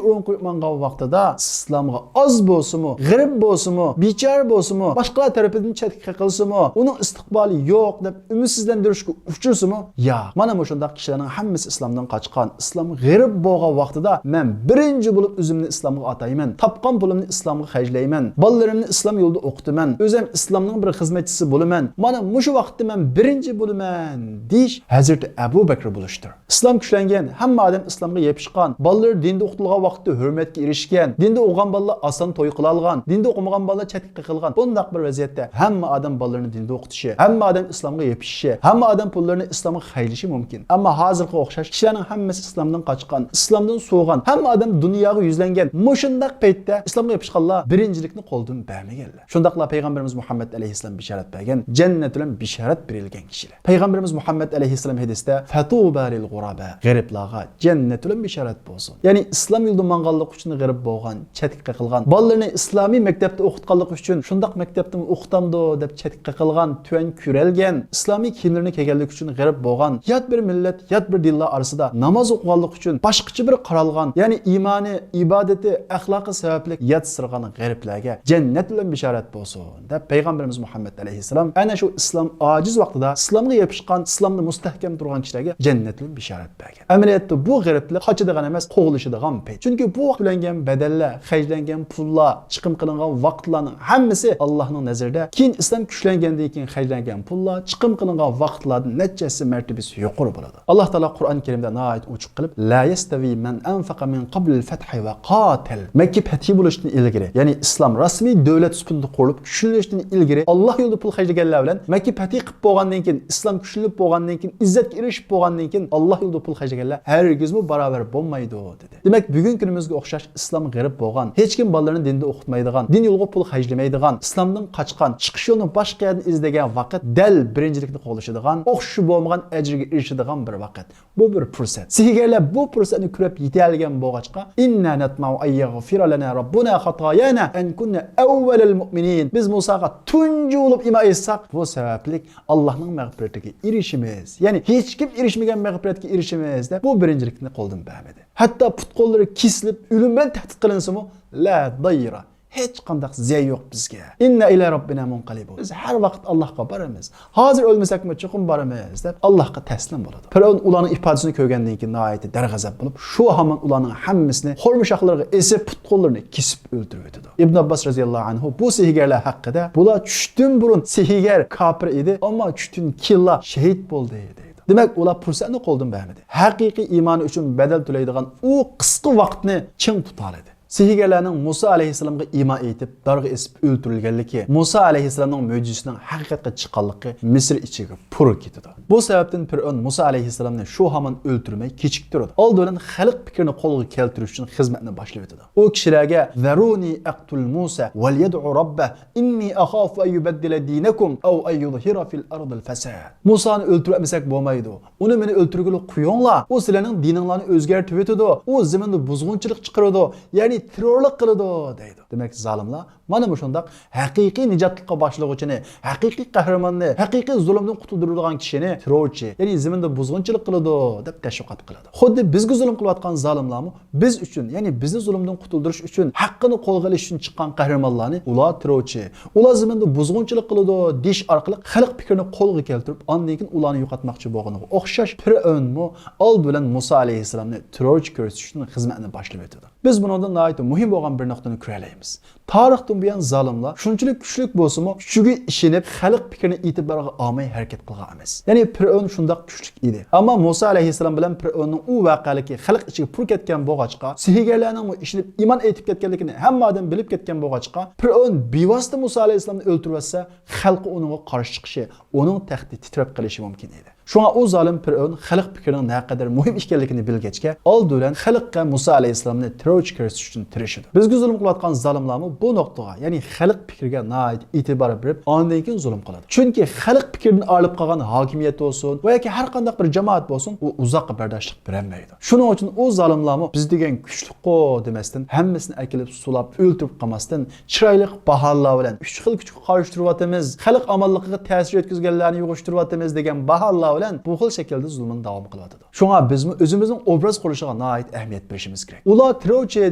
ئورۇنغا قويۇپ ماڭغان ۋاقتىدا، ئىسلامغا ئاز بولسىمۇ، غېرىب بولسىمۇ، بىچارە بولسىمۇ، باشقىلار تەرىپىدىن چەتكە قېقىلسىمۇ، ئۇنىڭ ئىستىقبالى يوق دەپ ئۈمىدسىزلەندۈرۈشكە ئۇچرىسىمۇ، ياق. مانا مۇشۇنداق كىشىلەرنىڭ ھەممىسى ئىسلامدىن قاچقان، ئىسلام غېرىب بولغان ۋاقتىدا، مەن بىرىنچى بولۇپ ئۆزۈمنى ئىسلامغا ئاتايمەن، تاپقان پۇلۇمنى ئىسلامغا خەجلەيمەن، بالىلىرىمنى ئىسلام يولىدا ئوقۇتىمەن، ئۆزۈم ئىسلامنىڭ بىر خىزمەتچىسى بولىمەن. مانا مۇشۇ ۋاقىتتا مەن بىرىنچى بولىمەن، دېيىش ھەزرىتى ئەبۇ بەكرى بولۇشتۇر. ئىسلام كۈچلەنگەن، ھەممە ئادەم ئىسلامغا يېپىشقان، بالىلىرى دىندا ئوقۇتۇلغان ۋاقىتتا ھۆرمەتكە ئېرىشكەن، دىندا ئوقۇغان بالىلار ئاسان توي قىلالىغان، دىندا ئوقۇمىغان بالىلار چەتكە قېقىلغان. بۇنداق بىر ۋەزىيەتتە ھەممە ئادەم بالىلىرىنى دىندا ئوقۇتۇشى، ھەممە ئادەم ئىسلامغا يېپىشىشى، ھەممە ئادەم پۇللىرىنى ئىسلامغا خەجلىشى مۇمكىن. ئەمما ھازىرقىغا ئوخشاش كىشىلەرنىڭ ھەممىسى ئىسلامدىن قاچقان، ئىسلامدىن سوغان، ھەممە ئادەم دۇنياغا يۈزلەنگەن مۇشۇنداق پەيتتە ئىسلامغا يېپىشقانلار بىرىنچىلىكنى قولدىن بەرمىگەنلەر. شۇنداقلا پەيغەمبىرىمىز مۇھەممەد ئەلەيھىسسالام بېشارەت بەرگەن جەننەت بىلەن بېشارەت بېرىلگەن كىشىلەر. پەيغەمبىرىمىز مۇھەممەد ئەلەيھىسسالام ھەدىستە، فەتۇبا لىل غۇرابا، غېرىبلارغا جەننەت بىلەن بېشارەت بولسۇن. يەنى ئىسلام يولىدا ماڭغانلىقى ئۈچۈن غېرىب بولغان، چەتكە قېقىلغان، بالىلىرىنى ئىسلامىي مەكتەپتە ئوقۇتقانلىقى ئۈچۈن، شۇنداق مەكتەپتىمۇ ئوقۇتامدۇ دەپ چەتكە قېقىلغان، تۆۋەن كۆرەلگەن، ئىسلامىي كىيىملىرىنى كىيگەنلىكى ئۈچۈن غېرىب بولغان، يات بىر مىللەت، يات بىر دىنلار ئارىسىدا ناماز ئوقۇغانلىقى ئۈچۈن باشقىچە بىر قارالغان، يەنى ئىمانى، ئىبادىتى، ئەخلاقى سەۋەبلىك ياتسىرىغان غېرىبلەرگە جەننەت بىلەن بېشارەت بولسۇن دەپ پەيغەمبىرىمىز مۇھەممەد ئەلەيھىسسالام ئەنە شۇ ئىسلام ئاجىز ۋاقتىدا ئىسلامغا يېپىشقان، ئىسلامدا مۇستەھكەم تۇرغان كىشىلەرگە جەننەت بىلەن بېشارەت بەرگەن. ئەمەلىيەتتە بۇ غېرىبلىك قاچىدىغان ئەمەس، قوغلىشىدىغان پەيت. چۈنكى بۇ ۋاقىت تۆلەنگەن بەدەللەر، خەجلەنگەن پۇللار، چىقىم قىلىنغان ۋاقىتلارنىڭ ھەممىسى ئاللاھنىڭ نەزىرىدە كېيىن ئىسلام كۈچلەنگەندىن كېيىن خەجلەنگەن پۇللار، چىقىم قىلىنغان ۋاقىتلاردىن نەچچە ھەسسە مەرتىبىسى يۇقىرى بولىدۇ. ئاللاھ تائالا قۇرئان كەرىمدە ناھايىتى ئوچۇق قىلىپ، لا يەستەۋى مەن ئەنفەقە مىن قەبلىل فەتھى ۋە قاتەل. مەككە پەتھى بولۇشتىن ئىلگىرى، يەنى ئىسلام رەسمىي دۆلەت سۈپىتىدە قۇرۇلۇپ كۈچلىنىشتىن ئىلگىرى ئاللاھ يولىدا پۇل خەجلىگەنلەر بىلەن مەككە پەتھى قىلىپ بولغاندىن كېيىن، ئىسلام كۈچلىنىپ بولغاندىن كېيىن، ئىززەتكە ئېرىشىپ بولغاندىن كېيىن ئاللاھ يولىدا پۇل خەجلىگەنلەر ھەرگىزمۇ باراۋەر بولمايدۇ، دېدى. دېمەك، بۈگۈنكى كۈنىمىزگە ئوخشاش ئىسلام غېرىب بولغان، ھېچكىم بالىلىرىنى دىندا ئوقۇتمايدىغان، دىن يولىغا پۇل خەجلىمەيدىغان، ئىسلامدىن قاچقان، چىقىش يولىنى باشقا يەردىن ئىزدىگەن ۋاقىت دەل بىرىنچىلىكنى قوغلىشىدىغان، ئوخشىشى بولمىغان ئەجىرگە ئېرىشىدىغان بىر ۋاقىت. بۇ بىر پۇرسەت. سېھىرگەرلەر بۇ پۇرسەتنى كۆرۈپ يېتەلىگەن بولغاچقا، ئىننا نەتمەئۇ ئەن يەغفىرە لەنا رەببۇنا خاتايانا ئەن كۇننا ئەۋۋەلەل مۇئمىنىن. بىز مۇساغا تۇنجى بولۇپ ئىمان ئېيتساق، بۇ سەۋەبلىك ئاللاھنىڭ مەغپىرىتىگە ئېرىشىمىز. يەنى ھېچكىم ئېرىشمىگەن مەغپىرەتكە ئېرىشىمىز دەپ بۇ بىرىنچىلىكنى قولدىن بەرمىدى. ھەتتا پۇت-قوللىرى كېسىلىپ، ئۆلۈم بىلەن تەھدىت قىلىنسىمۇ، لا دايرا، ھېچقانداق زىيان يوق بىزگە. ئىننا ئىلا رەببىنا مۇنقەلىبۇن. بىز ھەر ۋاقىت ئاللاھقا بارىمىز. ھازىر ئۆلمىسەكمۇ چوقۇم بارىمىز دەپ ئاللاھقا تەسلىم بولىدۇ. پىرئەۋن ئۇلارنىڭ ئىپادىسىنى كۆرگەندىن كېيىن ناھايىتى دەرغەزەپ بولۇپ، شۇ ھامان ئۇلارنىڭ ھەممىسىنى خورما شاخلىرىغا ئېسىپ، پۇت-قوللىرىنى كېسىپ ئۆلتۈرۈۋېتىدۇ. ئىبن ئابباس رەزىياللاھۇ ئەنھۇ بۇ سېھىرگەرلەر ھەققىدە، بۇلار چۈشتىن بۇرۇن سېھىرگەر، كاپىر ئىدى، ئەمما چۈشتىن كېيىنلا شېھىت بولدى، دەيدۇ. دېمەك، ئۇلار پۇرسەتنى قولدىن بەرمىدى. ھەقىقىي ئىمانى ئۈچۈن بەدەل تۆلەيدىغان ئۇ قىسقا ۋاقىتنى چىڭ تۇتالىدى. سېھىرگەرلەرنىڭ مۇسا ئەلەيھىسسالامغا ئىمان ئېيتىپ، دارغا ئېسىپ ئۆلتۈرۈلگەنلىكى، مۇسا ئەلەيھىسسالامنىڭ مۆجىزىسىنىڭ ھەقىقەتكە چىققانلىقى مىسىر ئىچىگە پۇر كېتىدۇ. بۇ سەۋەبتىن پىرئەۋن مۇسا ئەلەيھىسسالامنى شۇ ھامان ئۆلتۈرمەي كېچىكتۈرىدۇ. ئالدى بىلەن خەلق پىكرىنى قولغا كەلتۈرۈش ئۈچۈن خىزمەتنى باشلىۋېتىدۇ. ئۇ كىشىلەرگە، ذرونى أقتل موسى وليدع ربه إني أخاف أن يبدل دينكم أو أن يظهر في الأرض الفساد. مۇسانى ئۆلتۈرۈۋەتمىسەك بولمايدۇ. ئۇنى مېنى ئۆلتۈرگىلى قويۇڭلار. ئۇ سىلەرنىڭ دىنىڭلارنى ئۆزگەرتىۋېتىدۇ. ئۇ زېمىندا بۇزغۇنچىلىق چىقىرىدۇ، يەنى تېررورلۇق قىلىدۇ، دەيدۇ. دېمەك، زالىملار مانا مۇشۇنداق ھەقىقىي نىجاتلىققا باشلىغۇچىنى، ھەقىقىي قەھرىماننى، ھەقىقىي زۇلۇمدىن قۇتۇلدۇرىدىغان كىشىنى تېررورچى، يەنى زېمىندا بۇزغۇنچىلىق قىلىدۇ، دەپ تەشۋىقات قىلىدۇ. خۇددى بىزگە زۇلۇم قىلىۋاتقان زالىملارمۇ بىز ئۈچۈن، يەنى بىزنى زۇلۇمدىن قۇتۇلدۇرۇش ئۈچۈن ھەققىنى قولغا ئېلىش ئۈچۈن چىققان قەھرىمانلارنى ئۇلار تېررورچى، ئۇلار زېمىندا بۇزغۇنچىلىق قىلىدۇ دېيىش ئارقىلىق خەلق پىكرىنى قولغا كەلتۈرۈپ، ئاندىن كېيىن ئۇلارنى يوقاتماقچى بولغىنىغا ئوخشاش، پىرئەۋنمۇ ئالدى بىلەن مۇسا ئەلەيھىسسالامنى تېررورچى كۆرسىتىشتىن خىزمەتنى باشلىۋېتىدۇ. بىز بۇنىڭدىن ناھايىتى مۇھىم بولغان بىر نۇقتىنى كۆرەلەيمىز. تارىختىن بۇيان زالىملار شۇنچىلىك كۈچلۈك بولسىمۇ، كۈچىگە ئىشىنىپ، خەلق پىكرىنى ئېتىبارغا ئالماي ھەرىكەت قىلغان ئەمەس. يەنى پىرئەۋن شۇنداق كۈچلۈك ئىدى. ئەمما مۇسا ئەلەيھىسسالام بىلەن پىرئەۋننىڭ ئۇ ۋەقەلىكى خەلق ئىچىگە پۇر كەتكەن بولغاچقا، سېھىرگەرلەرنىڭمۇ ئىشىنىپ ئىمان ئېيتىپ كەتكەنلىكىنى ھەممە ئادەم بىلىپ كەتكەن بولغاچقا، پىرئەۋن بىۋاسىتە مۇسا ئەلەيھىسسالامنى ئۆلتۈرۈۋەتسە، خەلقى ئۇنىڭغا قارشى چىقىشى، ئۇنىڭ تەختى تىترەپ قېلىشى مۇمكىن ئىدى. شۇڭا ئۇ زالىم پىرئەۋن خەلق پىكرىنىڭ نەقەدەر مۇھىم ئىكەنلىكىنى بىلگەچكە، ئالدى بىلەن خەلققە مۇسا ئەلەيھىسسالامنى تېررورچى كۆرسىتىش ئۈچۈن تىرىشىدۇ. بىزگە زۇلۇم قىلىۋاتقان زالىملارمۇ بۇ نۇقتىغا، يەنى خەلق پىكرىگە ناھايىتى ئېتىبار بېرىپ، ئاندىن كېيىن زۇلۇم قىلىدۇ. چۈنكى خەلق پىكرىدىن ئايرىلىپ قالغان ھاكىمىيەت بولسۇن ۋە ياكى ھەر قانداق بىر جامائەت بولسۇن، ئۇ ئۇزاققا بەرداشلىق بېرەلمەيدۇ. شۇنىڭ ئۈچۈن ئۇ زالىملارمۇ بىز دېگەن كۈچلۈكقۇ دېمەستىن، ھەممىسىنى ئەكېلىپ سولاپ ئۆلتۈرۈپ قالماستىن، چىرايلىق باھانىلەر بىلەن، ئۈچ خىل كۈچكە قارشى تۇرۇۋاتىمىز، خەلق ئامانلىقىغا تەسىر يەتكۈزگەنلەرنى يىغىشتۇرۇۋاتىمىز دېگەن باھانىلەر بىلەن بۇ خىل شەكىلدە زۇلمىنى داۋام قىلىۋاتىدۇ. شۇڭا بىزمۇ ئۆزىمىزنىڭ ئوبراز قۇرۇلۇشىغا ناھايىتى ئەھمىيەت بېرىشىمىز كېرەك. ئۇلار تېررورچى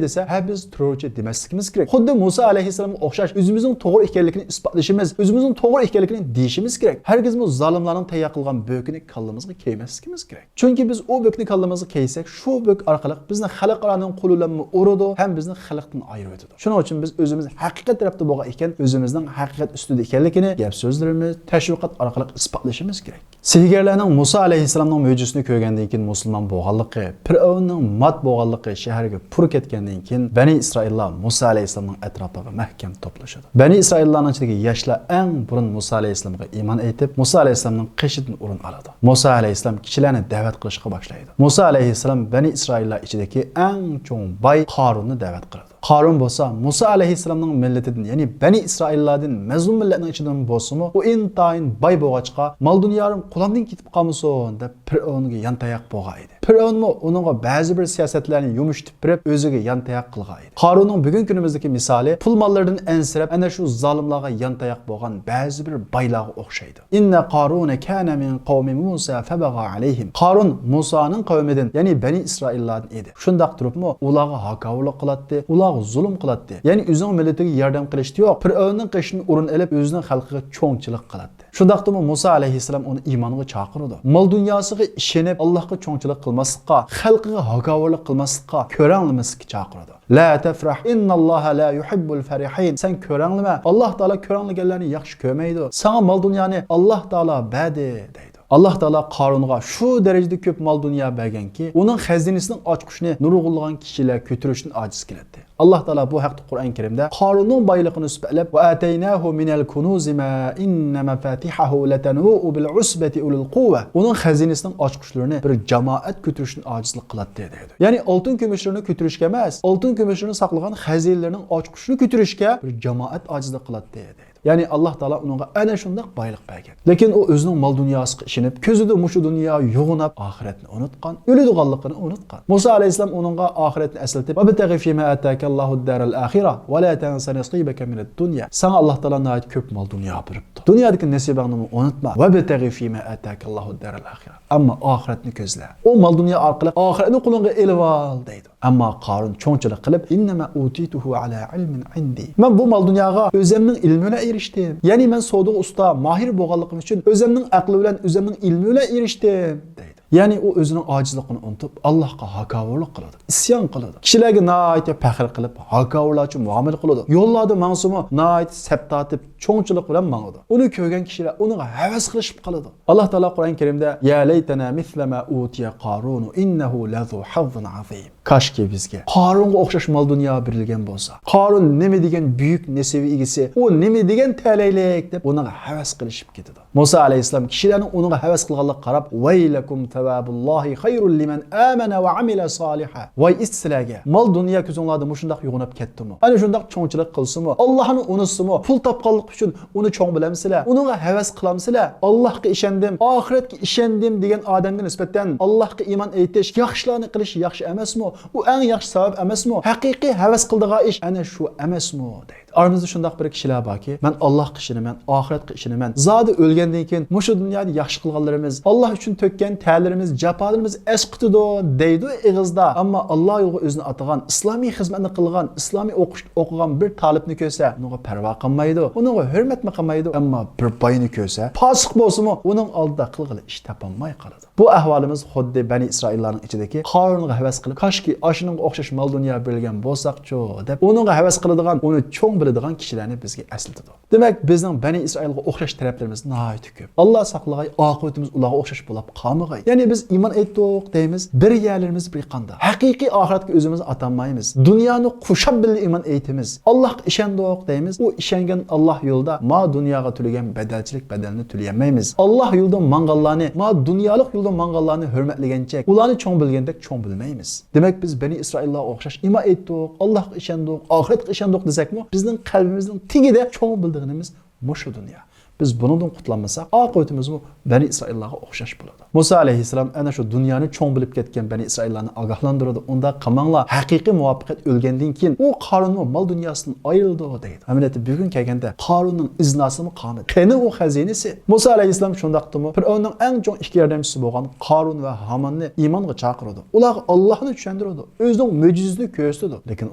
دېسە، ھە، بىز تېررورچى دېمەسلىكىمىز كېرەك. خۇددى مۇسا ئەلەيھىسسالامغا ئوخشاش ئۆزىمىزنىڭ توغرا ئىكەنلىكىنى ئىسپاتلىشىمىز، ئۆزىمىزنىڭ توغرا ئىكەنلىكىنى دېيىشىمىز كېرەك. ھەرگىزمۇ زالىملارنىڭ تەييار قىلغان بۆكىنى كاللىمىزغا كىيمەسلىكىمىز كېرەك. چۈنكى بىز ئۇ بۆكنى كاللىمىزغا كىيسەك، شۇ بۆك ئارقىلىق بىزنى خەلقئارانىڭ قولى بىلەنمۇ ئۇرىدۇ، ھەم بىزنى خەلقتىن ئايرىۋېتىدۇ. شۇنىڭ ئۈچۈن بىز ئۆزىمىز ھەقىقەت تەرەپتە بولغان ئىكەن، ئۆزىمىزنىڭ ھەقىقەت ئۈستىدە ئىكەنلىكىنى گەپ سۆزلىرىمىز، تەشۋىقات ئارقىلىق ئىسپاتلىشىمىز كېرەك. سېھىرگەرلەرنىڭ مۇسا ئەلەيھىسسالامنىڭ مۆجىزىسىنى كۆرگەندىن كېيىن مۇسۇلمان بولغانلىقى، پىرئەۋننىڭ مات بولغانلىقى، شەھەرگە پۇر كەتكەندىن كېيىن، بەنى ئىسرائىللار مۇسا ئەلەيھىسسالامنىڭ ئەتراپىغا مەھكەم توپلىشىدۇ. بەنى ئىسرائىللارنىڭ ئىچىدىكى ياشلار ئەڭ بۇرۇن مۇسا ئەلەيھىسسالامغا ئىمان ئېيتىپ، مۇسا ئەلەيھىسسالامنىڭ قېشىدىن ئورۇن ئالىدۇ. مۇسا ئەلەيھىسسالام كىشىلەرنى دەۋەت قىلىشقا باشلايدۇ. مۇسا ئەلەيھىسسالام بەنى ئىسرائىللار ئىچىدىكى ئەڭ چوڭ باي قارۇننى دەۋەت قىلىدۇ. قارۇن بولسا مۇسا ئەلەيھىسسالامنىڭ مىللىتىدىن، يەنى بەنى ئىسرائىللاردىن، مەزلۇم مىللەتنىڭ ئىچىدىن بولسىمۇ، ئۇ ئىنتايىن باي بولغاچقا، مال دۇنيالىرىم قولۇمدىن كېتىپ قالمىسۇن دەپ پىرئەۋنگە يانتاياق بولغان ئىدى. پىرئەۋنمۇ ئۇنىڭغا بەزى بىر سىياسەتلەرنى يۇمشىتىپ بېرىپ، ئۆزىگە يانتاياق قىلغان ئىدى. قارۇننىڭ بۈگۈنكى كۈنىمىزدىكى مىسالى پۇل ماللىرىدىن ئەنسىرەپ، ئەنە شۇ زالىملارغا يانتاياق بولغان بەزى بىر بايلارغا ئوخشايدۇ. إن قارون كان من قوم موسى فبغى عليهم. قارۇن مۇسانىڭ قەۋمىدىن، يەنى بەنى ئىسرائىللاردىن ئىدى. شۇنداق تۇرۇپمۇ ئۇلارغا ھاكاۋۇرلۇق قىلاتتى، ئۇلارغا زۇلۇم قىلاتتى. يەنى ئۆزىنىڭ مىللىتىگە ياردەم قىلىشتا يوق، پىرئەۋننىڭ قېشىدىن ئورۇن ئېلىپ، ئۆزىنىڭ خەلقىگە چوڭچىلىق قىلاتتى. شۇنداقتىمۇ مۇسا ئەلەيھىسسالام ئۇنى ئىمانغا چاقىرىدۇ. مال دۇنياسىغا ئىشىنىپ، ئاللاھقا چوڭچىلىق قىلماسلىققا، خەلقىگە ھاكاۋۇرلۇق قىلماسلىققا، كۆرەڭلىمەسلىككە چاقىرىدۇ. لا تفرح إن الله لا يحب الفرحين. سەن كۆرەڭلىمە. ئاللاھ تائالا كۆرەڭلىگەنلەرنى ياخشى كۆرمەيدۇ. ساڭا مال دۇنيانى ئاللاھ تائالا بەردى، دەيدۇ. ئاللاھ تائالا قارۇنغا شۇ دەرىجىدە كۆپ مال دۇنيا بەرگەنكى، ئۇنىڭ خەزىنىسىنىڭ ئاچقۇچىنى نۇرغۇنلىغان كىشىلەر كۆتۈرۈشتىن ئاجىز كېلەتتى. ئاللاھ تائالا بۇ ھەقتە قۇرئان كەرىمدە قارۇننىڭ بايلىقىنى سۈپەتلەپ، وآتيناه من الكنوز ما إن مفاتحه لتنوء بالعصبة أولي القوة. ئۇنىڭ خەزىنىسىنىڭ ئاچقۇچلىرىنى بىر جامائەت كۆتۈرۈشتىن ئاجىزلىق قىلاتتى، دەيدۇ. يەنى ئالتۇن كۈمۈشلىرىنى كۆتۈرۈشكە ئەمەس، ئالتۇن كۈمۈشلىرىنى ساقلىغان خەزىنىلەرنىڭ ئاچقۇچىنى كۆتۈرۈشكە بىر جامائەت ئاجىزلىق قىلاتتى، دەيدۇ. يەنى ئاللاھ تائالا ئۇنىڭغا ئەنە شۇنداق بايلىق بەرگەن. لېكىن ئۇ ئۆزىنىڭ مال دۇنياسىغا ئىشىنىپ، كۆزىدە مۇشۇ دۇنيا يوغىناپ، ئاخىرەتنى ئۇنۇتقان، ئۆلىدىغانلىقىنى ئۇنۇتقان. مۇسا ئەلەيھىسسالام ئۇنىڭغا ئاخىرەتنى ئەسلىتىپ، وابتغ فيما آتاك الله الدار الآخرة ولا تنس نصيبك من الدنيا. ساڭا ئاللاھ تائالا ناھايىتى كۆپ مال دۇنيا بېرىپتۇ. دۇنيادىكى نېسىبەڭنىمۇ ئۇنۇتما. وابتغ فيما آتاك الله الدار الآخرة. ئەمما ئاخىرەتنى كۆزلە. ئۇ مال دۇنيا ئارقىلىق ئاخىرەتنى قولۇڭغا ئېلىۋال، دەيدۇ. ئەمما قارۇن چوڭچىلىق قىلىپ، إنما أوتيته على علم عندي. مەن بۇ مال دۇنياغا ئۆزەمنىڭ ئىلمى بىلەن ئېرىشتىم. يەنى مەن سودىغا ئۇستا، ماھىر بولغانلىقىم ئۈچۈن ئۆزەمنىڭ ئەقلى بىلەن، ئۆزەمنىڭ ئىلمى بىلەن ئېرىشتىم، دەيدۇ. يەنى ئۇ ئۆزىنىڭ ئاجىزلىقىنى ئۇنتۇپ، ئاللاھقا ھاكاۋۇرلۇق قىلىدۇ، ئىسيان قىلىدۇ. كىشىلەرگە ناھايىتى پەخىر قىلىپ، ھاكاۋۇرلارچە مۇئامىلە قىلىدۇ. يوللاردا ماڭسىمۇ، ناھايىتى سەپ تارتىپ، چوڭچىلىق بىلەن ماڭىدۇ. ئۇنى كۆرگەن كىشىلەر ئۇنىڭغا ھەۋەس قىلىشىپ قالىدۇ. ئاللاھ تائالا قۇرئان كەرىمدە، يا ليتنا مثل ما أوتي قارون إنه لذو حظ عظيم. كاشكى بىزگە قارۇنغا ئوخشاش مال دۇنيا بېرىلگەن بولسا. قارۇن نېمە دېگەن بۈيۈك نېسىۋە ئىگىسى، ئۇ نېمە دېگەن تەلەيلىك، دەپ ئۇنىڭغا ھەۋەس قىلىشىپ كېتىدۇ. مۇسا ئەلەيھىسسالام كىشىلەرنىڭ ئۇنىڭغا ھەۋەس قىلغانلىقىغا قاراپ، ويلكم ثواب الله خير لمن آمن وعمل صالحا. ۋاي ئىت سىلەرگە! مال دۇنيا كۆزۈڭلاردا مۇشۇنداق يوغىناپ كەتتىمۇ؟ ئەنە شۇنداق چوڭچىلىق قىلسىمۇ، ئاللاھنى ئۇنتسىمۇ، پۇل تاپقانلىقى ئۈچۈن ئۇنى چوڭ بىلەمسىلەر؟ ئۇنىڭغا ھەۋەس قىلامسىلەر؟ ئاللاھقا ئىشەندىم، ئاخىرەتكە ئىشەندىم دېگەن ئادەمگە نىسبەتەن ئاللاھقا ئىمان ئېيتىش، ياخشىلارنى قىلىش ياخشى ئەمەسمۇ؟ ئۇ ئەڭ ياخشى سەۋەب ئەمەسمۇ؟ ھەقىقىي ھەۋەس قىلىدىغان ئىش ئەنە شۇ ئەمەسمۇ؟ دەيدۇ. ئارىمىزدا شۇنداق بىر كىشىلەر باركى، مەن ئاللاھقا ئىشىنىمەن، ئاخىرەتكە ئىشىنىمەن. زادى ئۆلگەندىن كېيىن مۇشۇ دۇنيادا ياخشى قىلغانلىرىمىز، ئاللاھ ئۈچۈن تۆككەن تەرلىرىمىز، جاپالىرىمىز ئەسقىتىدۇ دەيدۇ ئېغىزدا. ئەمما ئاللاھ يولىغا ئۆزىنى ئاتىغان، ئىسلامىي خىزمەتنى قىلغان، ئىسلامىي ئوقۇش ئوقۇغان بىر تالىپنى كۆرسە، ئۇنىڭغا پەرۋا قىلمايدۇ، ئۇنىڭغا ھۆرمەتمۇ قىلمايدۇ. ئەمما بىر باينى كۆرسە، پاسىق بولسىمۇ، ئۇنىڭ ئالدىدا قىلغىلى ئىش تاپالماي قالىدۇ. بۇ ئەھۋالىمىز خۇددى بەنى ئىسرائىللارنىڭ ئىچىدىكى قارۇنغا ھەۋەس قىلىپ، كاشكى ئاشۇنىڭغا ئوخشاش مال دۇنيا بېرىلگەن بولساقچۇ، دەپ ئۇنىڭغا ھەۋەس قىلىدىغان، ئۇنى چوڭ بىلىدىغان كىشىلەرنى بىزگە ئەسلىتىدۇ. دېمەك، بىزنىڭ بەنى ئىسرائىلغا ئوخشاش تەرەپلىرىمىز ناھايىتى كۆپ. ئاللا ساقلىغاي، ئاقىۋىتىمىز ئۇلارغا ئوخشاش بولاپ قالمىغاي. يەنى بىز ئىمان ئېيتتۇق دەيمىز، بىر يەرلىرىمىز بىر قاندا. ھەقىقىي ئاخىرەتكە ئۆزىمىزنى ئاتالمايمىز. دۇنيانى قورشاپ بىللە ئىمان ئېيتىمىز. ئاللاھقا ئىشەندۇق دەيمىز. ئۇ ئىشەنگەن ئاللاھ يولىدا ما دۇنياغا تۆلىگەن بەدەلچىلىك بەدەلنى تۆلىيەلمەيمىز. ئاللاھ يولىدا ماڭغانلارنى، ما دۇنيالىق يولدا ماڭغانلارنى ھۆرمەتلىگەنچە، ئۇلارنى چوڭ بىلگەندەك چوڭ بىلمەيمىز. دېمەك، بىز بەنى ئىسرائىللارغا ئوخشاش ئىمان ئېيتتۇق، ئاللاھقا ئىشەندۇق، ئاخىرەتكە ئىشەندۇق دېسەكمۇ، بىزنىڭ قەلبىمىزنىڭ تېگىدە چوڭ بىلىدىغىنىمىز مۇشۇ دۇنيا. بىز بۇنىڭدىن قۇتۇلالمىساق، ئاقىۋىتىمىزمۇ بەنى ئىسرائىللارغا ئوخشاش بولىدۇ. مۇسا ئەلەيھىسسالام ئەنە شۇ دۇنيانى چوڭ بىلىپ كەتكەن بەنى ئىسرائىللارنى ئاگاھلاندۇرىدۇ. ئۇنداق قىلماڭلار، ھەقىقىي مۇۋەپپەقىيەت ئۆلگەندىن كېيىن ئۇ قارۇنمۇ مال دۇنياسىدىن ئايرىلىدۇ دەيدۇ. ئەمەلىيەتتە بۈگۈن كەلگەندە قارۇننىڭ ئىزناسىمۇ قالمىدى. قېنى ئۇ خەزىنىسى؟ مۇسا ئەلەيھىسسالام شۇنداقتىمۇ، پىرئەۋننىڭ ئەڭ چوڭ ئىككى ياردەمچىسى بولغان قارۇن ۋە ھاماننى ئىمانغا چاقىرىدۇ. ئۇلارغا ئاللاھنى چۈشەندۈرىدۇ. ئۆزىنىڭ مۆجىزىسىنى كۆرسىتىدۇ. لېكىن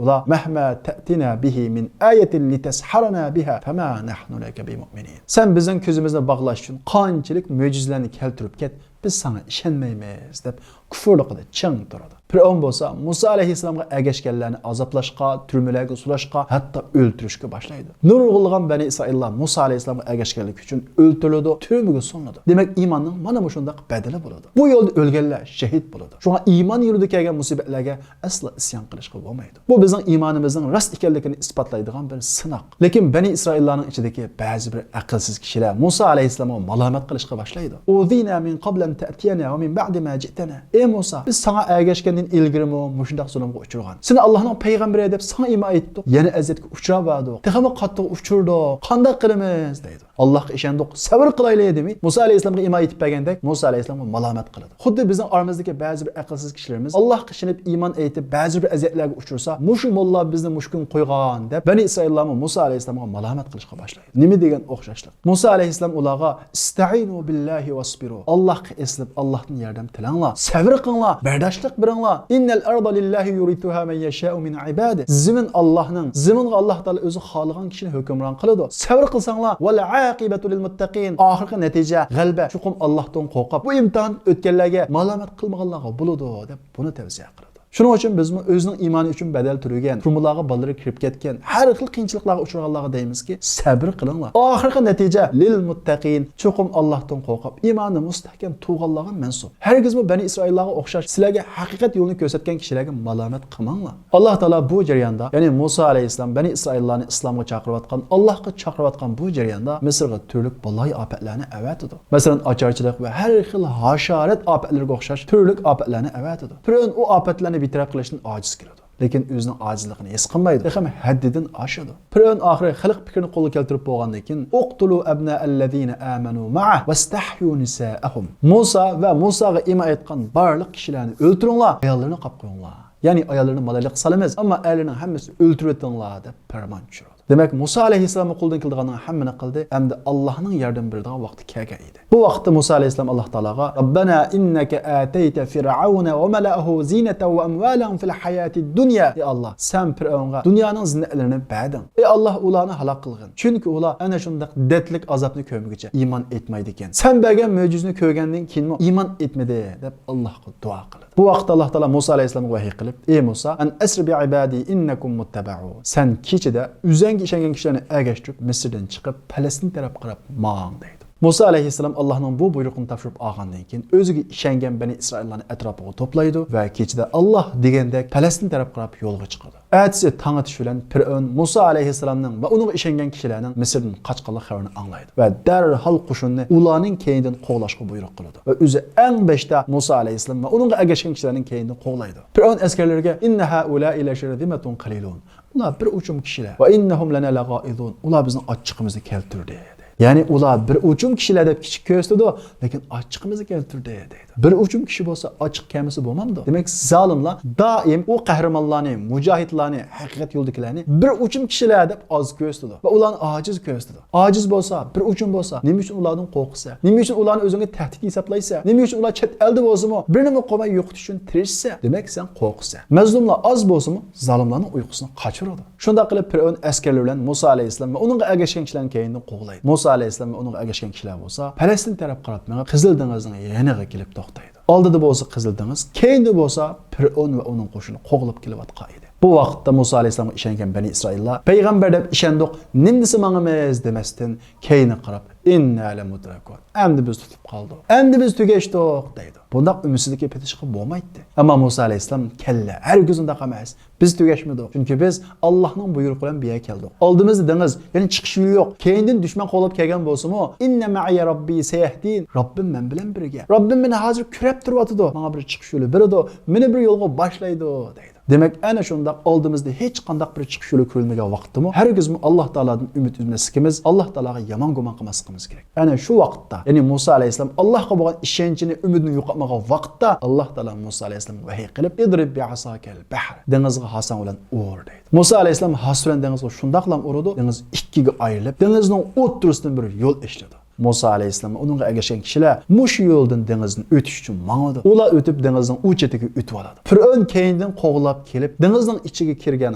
ئۇلار، مەھما تەتىنا بىھى مىن ئايەتىن لىتەسھەرەنا بىھا فەما نەھنۇ لەكە بىمۇئمىنىن. سەن بىزنىڭ كۆزىمىزنى باغلاش ئۈچۈن قانچىلىك مۆجىزىلەرنى كەلتۈرۈپ كەت، بىز ساڭا ئىشەنمەيمىز، دەپ كۇفرلۇقىدا چىڭ تۇرىدۇ. پىرئەۋن بولسا مۇسا ئەلەيھىسسالامغا ئەگەشكەنلەرنى ئازابلاشقا، تۈرمىلەرگە سولاشقا، ھەتتا ئۆلتۈرۈشكە باشلايدۇ. نۇرغۇنلىغان بەنى ئىسرائىللار مۇسا ئەلەيھىسسالامغا ئەگەشكەنلىكى ئۈچۈن ئۆلتۈرۈلىدۇ، تۈرمىگە سولىنىدۇ. دېمەك، ئىماننىڭ مانا مۇشۇنداق بەدىلى بولىدۇ. بۇ يولدا ئۆلگەنلەر شېھىت بولىدۇ. شۇڭا ئىمان يولىدا كەلگەن مۇسىبەتلەرگە ئەسلا ئىسيان قىلىشقا بولمايدۇ. بۇ بىزنىڭ ئىمانىمىزنىڭ راست ئىكەنلىكىنى ئىسپاتلايدىغان بىر سىناق. لېكىن بەنى ئىسرائىللارنىڭ ئىچىدىكى بەزى بىر ئەقىلسىز كىشىلەر مۇسا ئەلەيھىسسالامغا مالامەت قىلىشقا باشلايدۇ. ئۇزىنا مىن قەبلى ئەن تەتىيەنا ۋە مىن بەئدى ما جىئتەنا. ئەي مۇسا، بىز ساڭا ئەگەشكەندىن ئىلگىرىمۇ مۇشۇنداق زۇلۇمغا ئۇچرىغان. سېنى ئاللاھنىڭ پەيغەمبىرى دەپ ساڭا ئىمان ئېيتتۇق. يەنە ئەزىيەتكە ئۇچراۋەردۇق. تېخىمۇ قاتتىق ئۇچۇردۇق. قانداق قىلىمىز؟ دەيدۇ. ئاللاھقا ئىشەندۇق، سەۋر قىلايلى دېمەي، مۇسا ئەلەيھىسسالامغا ئىمان ئېيتىپ بەرگەندەك، مۇسا ئەلەيھىسسالامغا مالامەت قىلىدۇ. خۇددى بىزنىڭ ئارىمىزدىكى بەزى بىر ئەقىلسىز كىشىلىرىمىز ئاللاھقا ئىشىنىپ، ئىمان ئېيتىپ، بەزى بىر ئەزىيەتلەرگە ئۇچرىسا، مۇشۇ موللا بىزنى مۇشۇ كۈن قويغان دەپ، بەنى ئىسرائىللارمۇ مۇسا ئەلەيھىسسالامغا مالامەت قىلىشقا باشلايدۇ. نېمە دېگەن ئوخشاشلىق؟ مۇسا ئەلەيھىسسالام ئۇلارغا، ئىستەئىنۇ بىللاھى ۋەسبىرۇ، ئاللاھقا ئېسىلىپ، ئاللاھتىن ياردەم تىلەڭلار، سەۋر قىلىڭلار، بەرداشلىق بېرىڭلار. ئىننەل ئەرضە لىللاھى يۇرىسۇھا مەن يەشائۇ مىن ئىبادىھ. زېمىن ئاللاھنىڭ، زېمىنغا ئاللاھ تائالا ئۆزى خالىغان كىشىنى ھۆكۈمران قىلىدۇ. سەۋر قىلساڭلار، ۋەل ئاقىبەتۇ لىل مۇتتەقىن. ئاخىرقى نەتىجە، غەلىبە، چوقۇم ئاللاھتىن قورقۇپ، بۇ ئىمتىھان ئۆتكەنلەرگە مالامەت قىلمىغانلارغا بولىدۇ، دەپ بۇنى تەۋسىيە قىلىدۇ. شۇنىڭ ئۈچۈن بىزمۇ ئۆزىنىڭ ئىمانى ئۈچۈن بەدەل تۆلىگەن، تۈرمىلەرگە بالىلىرى كىرىپ كەتكەن، ھەر خىل قىيىنچىلىقلارغا ئۇچرىغانلارغا دەيمىزكى، سەبرى قىلىڭلار. ئاخىرقى نەتىجە لىل مۇتتەقىن، چوقۇم ئاللاھتىن قورقۇپ، ئىمانى مۇستەھكەم تۇرغانلارغا مەنسۇپ. ھەرگىزمۇ بەنى ئىسرائىللارغا ئوخشاش سىلەرگە ھەقىقەت يولىنى كۆرسەتكەن كىشىلەرگە مالامەت قىلماڭلار. ئاللاھ تائالا بۇ جەرياندا، يەنى مۇسا ئەلەيھىسسالام بەنى ئىسرائىللارنى ئىسلامغا چاقىرىۋاتقان، ئاللاھقا چاقىرىۋاتقان بۇ جەرياندا مىسىرغا تۈرلۈك بالايىئاپەتلەرنى ئەۋەتىدۇ. مەسىلەن، ئاچارچىلىق ۋە ھەر خىل ھاشارەت ئاپەتلىرىگە ئوخشاش تۈرلۈك ئاپەتلەرنى ئەۋەتىدۇ. پىرئەۋن ئۇ ئاپەتلەرنى بىتەرەپ قىلىشتىن ئاجىز كېلىدۇ. لېكىن ئۆزىنىڭ ئاجىزلىقىنى ھېس قىلمايدۇ، تېخىمۇ ھەددىدىن ئاشىدۇ. پىرئەۋن ئاخىرى خەلق پىكرىنى قولغا كەلتۈرۈپ بولغاندىن كېيىن، ئۇقتۇلۇ ئەبنائەللەزىنە ئامەنۇ مەئەھ ۋەستەھيۇ نىسائەھۇم. مۇسا ۋە مۇساغا ئىمان ئېيتقان بارلىق كىشىلەرنى ئۆلتۈرۈڭلار، ئاياللىرىنى قاپقۇيۇڭلار. يەنى ئاياللىرىنى مالايلىققا سالىمىز، ئەمما ئەرلىرىنىڭ ھەممىسىنى ئۆلتۈرۈۋېتىڭلار، دەپ پەرمان چۈشۈرىدۇ. دېمەك، مۇسا ئەلەيھىسسالامنىڭ قولىدىن كېلىدىغاننىڭ ھەممىنى قىلدى ھەمدە ئاللاھنىڭ ياردەم بېرىدىغان ۋاقتى كەلگەن ئىدى. بۇ ۋاقىتتا مۇسا ئەلەيھىسسالام ئاللاھ تائالاغا، رەببەنا ئىننەكە ئاتەيتە فىرئەۋنە ۋە مەلەئەھۇ زىنەتەن ۋە ئەمۋالەن فىل ھاياتىد دۇنيا. ئەي ئاللاھ، سەن پىرئەۋنغا دۇنيانىڭ زىننەتلىرىنى بەردىڭ. ئەي ئاللاھ، ئۇلارنى ھالاك قىلغىن. چۈنكى ئۇلار ئەنە شۇنداق دەردلىك ئازابنى كۆرمىگۈچە ئىمان ئېيتمايدىكەن. سەن بەرگەن مۆجىزىنى كۆرگەندىن كېيىنمۇ ئىمان ئېيتمىدى، دەپ ئاللاھقا دۇئا قىلدى. بۇ ۋاقىتتا ئاللاھ تائالا مۇسا ئەلەيھىسسالامغا ۋەھىي قىلىپ، ئەي مۇسا، ئەن ئەسرى بىئىبادى ئىننەكۇم مۇتتەبەئۇن. سەن كېچىدە ئۆزۈڭگە ئىشەنگەن كىشىلەرنى ئەگەشتۈرۈپ، مىسىردىن چىقىپ، پەلەستىن تەرەپ قاراپ ماڭ، دەيدۇ. مۇسا ئەلەيھىسسالام ئاللاھنىڭ بۇ بۇيرۇقىنى تاپشۇرۇپ ئالغاندىن كېيىن، ئۆزىگە ئىشەنگەن بەنى ئىسرائىللارنى ئەتراپىغا توپلايدۇ ۋە كېچىدە ئاللاھ دېگەندەك پەلەستىن تەرەپ قاراپ يولغا چىقىدۇ. ئەتىسى تاڭ ئېتىش بىلەن پىرئەۋن مۇسا ئەلەيھىسسالامنىڭ ۋە ئۇنىڭغا ئىشەنگەن كىشىلەرنىڭ مىسىردىن قاچقانلىق خەۋىرىنى ئاڭلايدۇ ۋە دەرھال قوشۇننى ئۇلارنىڭ كەينىدىن قوغلاشقا بۇيرۇق قىلىدۇ ۋە ئۆزى ئەڭ بېشىدا مۇسا ئەلەيھىسسالام ۋە ئۇنىڭغا ئەگەشكەن كىشىلەرنىڭ كەينىدىن قوغلايدۇ. پىرئەۋن ئەسكەرلىرىگە، ئىننە ھائۇلائى لەشىرذىمەتۇن قەلىلۇن. ئۇلار بىر ئوچۇم كىشىلەر. ۋە ئىننەھۇم لەنا لەغائىزۇن. ئۇلار بىزنىڭ ئاچچىقىمىزنى كەلتۈردى، دەيدۇ. يەنى ئۇلار بىر ئوچۇم كىشىلەر دەپ كىچىك كۆرسىتىدۇ، لېكىن ئاچچىقىمىزنى كەلتۈردى، دەيدۇ. بىر ئوچۇم كىشى بولسا ئاچچىق كەلمىسە بولمامدۇ؟ دېمەك، زالىملار دائىم ئۇ قەھرىمانلارنى، مۇجاھىدلارنى، ھەقىقەت يولىدىكىلەرنى بىر ئوچۇم كىشىلەر دەپ ئاز كۆرسىتىدۇ ۋە ئۇلارنى ئاجىز كۆرسىتىدۇ. ئاجىز بولسا، بىر ئوچۇم بولسا، نېمە ئۈچۈن ئۇلاردىن قورقىسەن؟ نېمە ئۈچۈن ئۇلارنى ئۆزۈڭگە تەھدىت ھېسابلايسەن؟ نېمە ئۈچۈن ئۇلار چەت ئەلدە بولسىمۇ، بىرنېمە قىلماي يوقىتىش ئۈچۈن تىرىشىسەن؟ دېمەك، سەن قورقىسەن. مەزلۇملار ئاز بولسىمۇ، زالىملارنىڭ ئۇيقۇسىنى قاچۇرىدۇ. شۇنداق قىلىپ، پىرئەۋن ئەسكەرلىرى بىلەن مۇسا ئەلەيھىسسالام ۋە ئۇنىڭغا ئەگەشكەن كىشىلەرنى كەينىدىن قوغلايدۇ. مۇسا ئەلەيھىسسالام ۋە ئۇنىڭغا ئەگەشكەن كىشىلەر بولسا پەلەستىن تەرەپ قاراپ مېڭىپ، قىزىل دېڭىزنىڭ يېنىغا كېلىپ توختايدۇ. ئالدىدا بولسا قىزىل دېڭىز، كەينىدە بولسا پىرئەۋن ۋە ئۇنىڭ قوشۇنى قوغلاپ كېلىۋاتقان ئىدى. بۇ ۋاقىتتا مۇسا ئەلەيھىسسالامغا ئىشەنگەن بەنى ئىسرائىللار، پەيغەمبەر دەپ ئىشەندۇق، نېمە دېسە ماڭىمىز دېمەستىن، كەينىگە قاراپ، ئىننا لەمۇدرەكۇن، ئەمدى بىز تۇتۇپ قالدۇق، ئەمدى بىز تۈگەشتۇق، دەيدۇ. بۇنداق ئۈمىدسىزلىككە پېتىشقا بولمايتتى. ئەمما مۇسا ئەلەيھىسسالام، كەللە، ھەرگىز ئۇنداق ئەمەس. بىز تۈگەشمىدۇق، چۈنكى بىز ئاللاھنىڭ بۇيرۇقى بىلەن بۇ يەرگە كەلدۇق. ئالدىمىزدا دېڭىز، يەنى چىقىش يولى يوق. كەينىدىن دۈشمەن قوغلاپ كەلگەن بولسىمۇ، ئىننا مەئىيە راببى سەيەھدىن، راببىم مەن بىلەن بىرگە. راببىم مېنى ھازىر كۆرەپ تۇرۇۋاتىدۇ، ماڭا بىر چىقىش يولى بېرىدۇ، مېنى بىر يولغا باشلايدۇ، دەيدۇ. دېمەك، ئەنە شۇنداق ئالدىمىزدا ھېچقانداق بىر چىقىش يولى كۆرۈلمىگەن ۋاقىتتىمۇ ھەرگىزمۇ ئاللاھ تائالادىن ئۈمىد ئۈزمەسلىكىمىز، ئاللاھ تائالاغا يامان گۇمان قىلماسلىقىمىز كېرەك. ئەنە شۇ ۋاقىتتا، يەنى مۇسا ئەلەيھىسسالام ئاللاھقا بولغان ئىشەنچىنى، ئۈمىدىنى يوقاتمىغان ۋاقىتتا، ئاللاھ تائالا مۇسا ئەلەيھىسسالامغا ۋەھىي قىلىپ، «ئىزرىب بىئەساكەل بەھر»، دېڭىزغا ھاساڭ بىلەن ئۇر، دەيدۇ. مۇسا ئەلەيھىسسالام ھاسا بىلەن دېڭىزغا شۇنداقلا ئۇرىدۇ، دېڭىز ئىككىگە ئايرىلىپ، دېڭىزنىڭ ئوتتۇرىسىدىن بىر يول ئېچىلىدۇ. مۇسا ئەلەيھىسسالام ۋە ئۇنىڭغا ئەگەشكەن كىشىلەر مۇشۇ يولدىن دېڭىزدىن ئۆتۈش ئۈچۈن ماڭىدۇ. ئۇلار ئۆتۈپ، دېڭىزنىڭ ئۇ چېتىگە ئۆتۈۋالىدۇ. پىرئەۋن كەينىدىن قوغلاپ كېلىپ، دېڭىزنىڭ ئىچىگە كىرگەن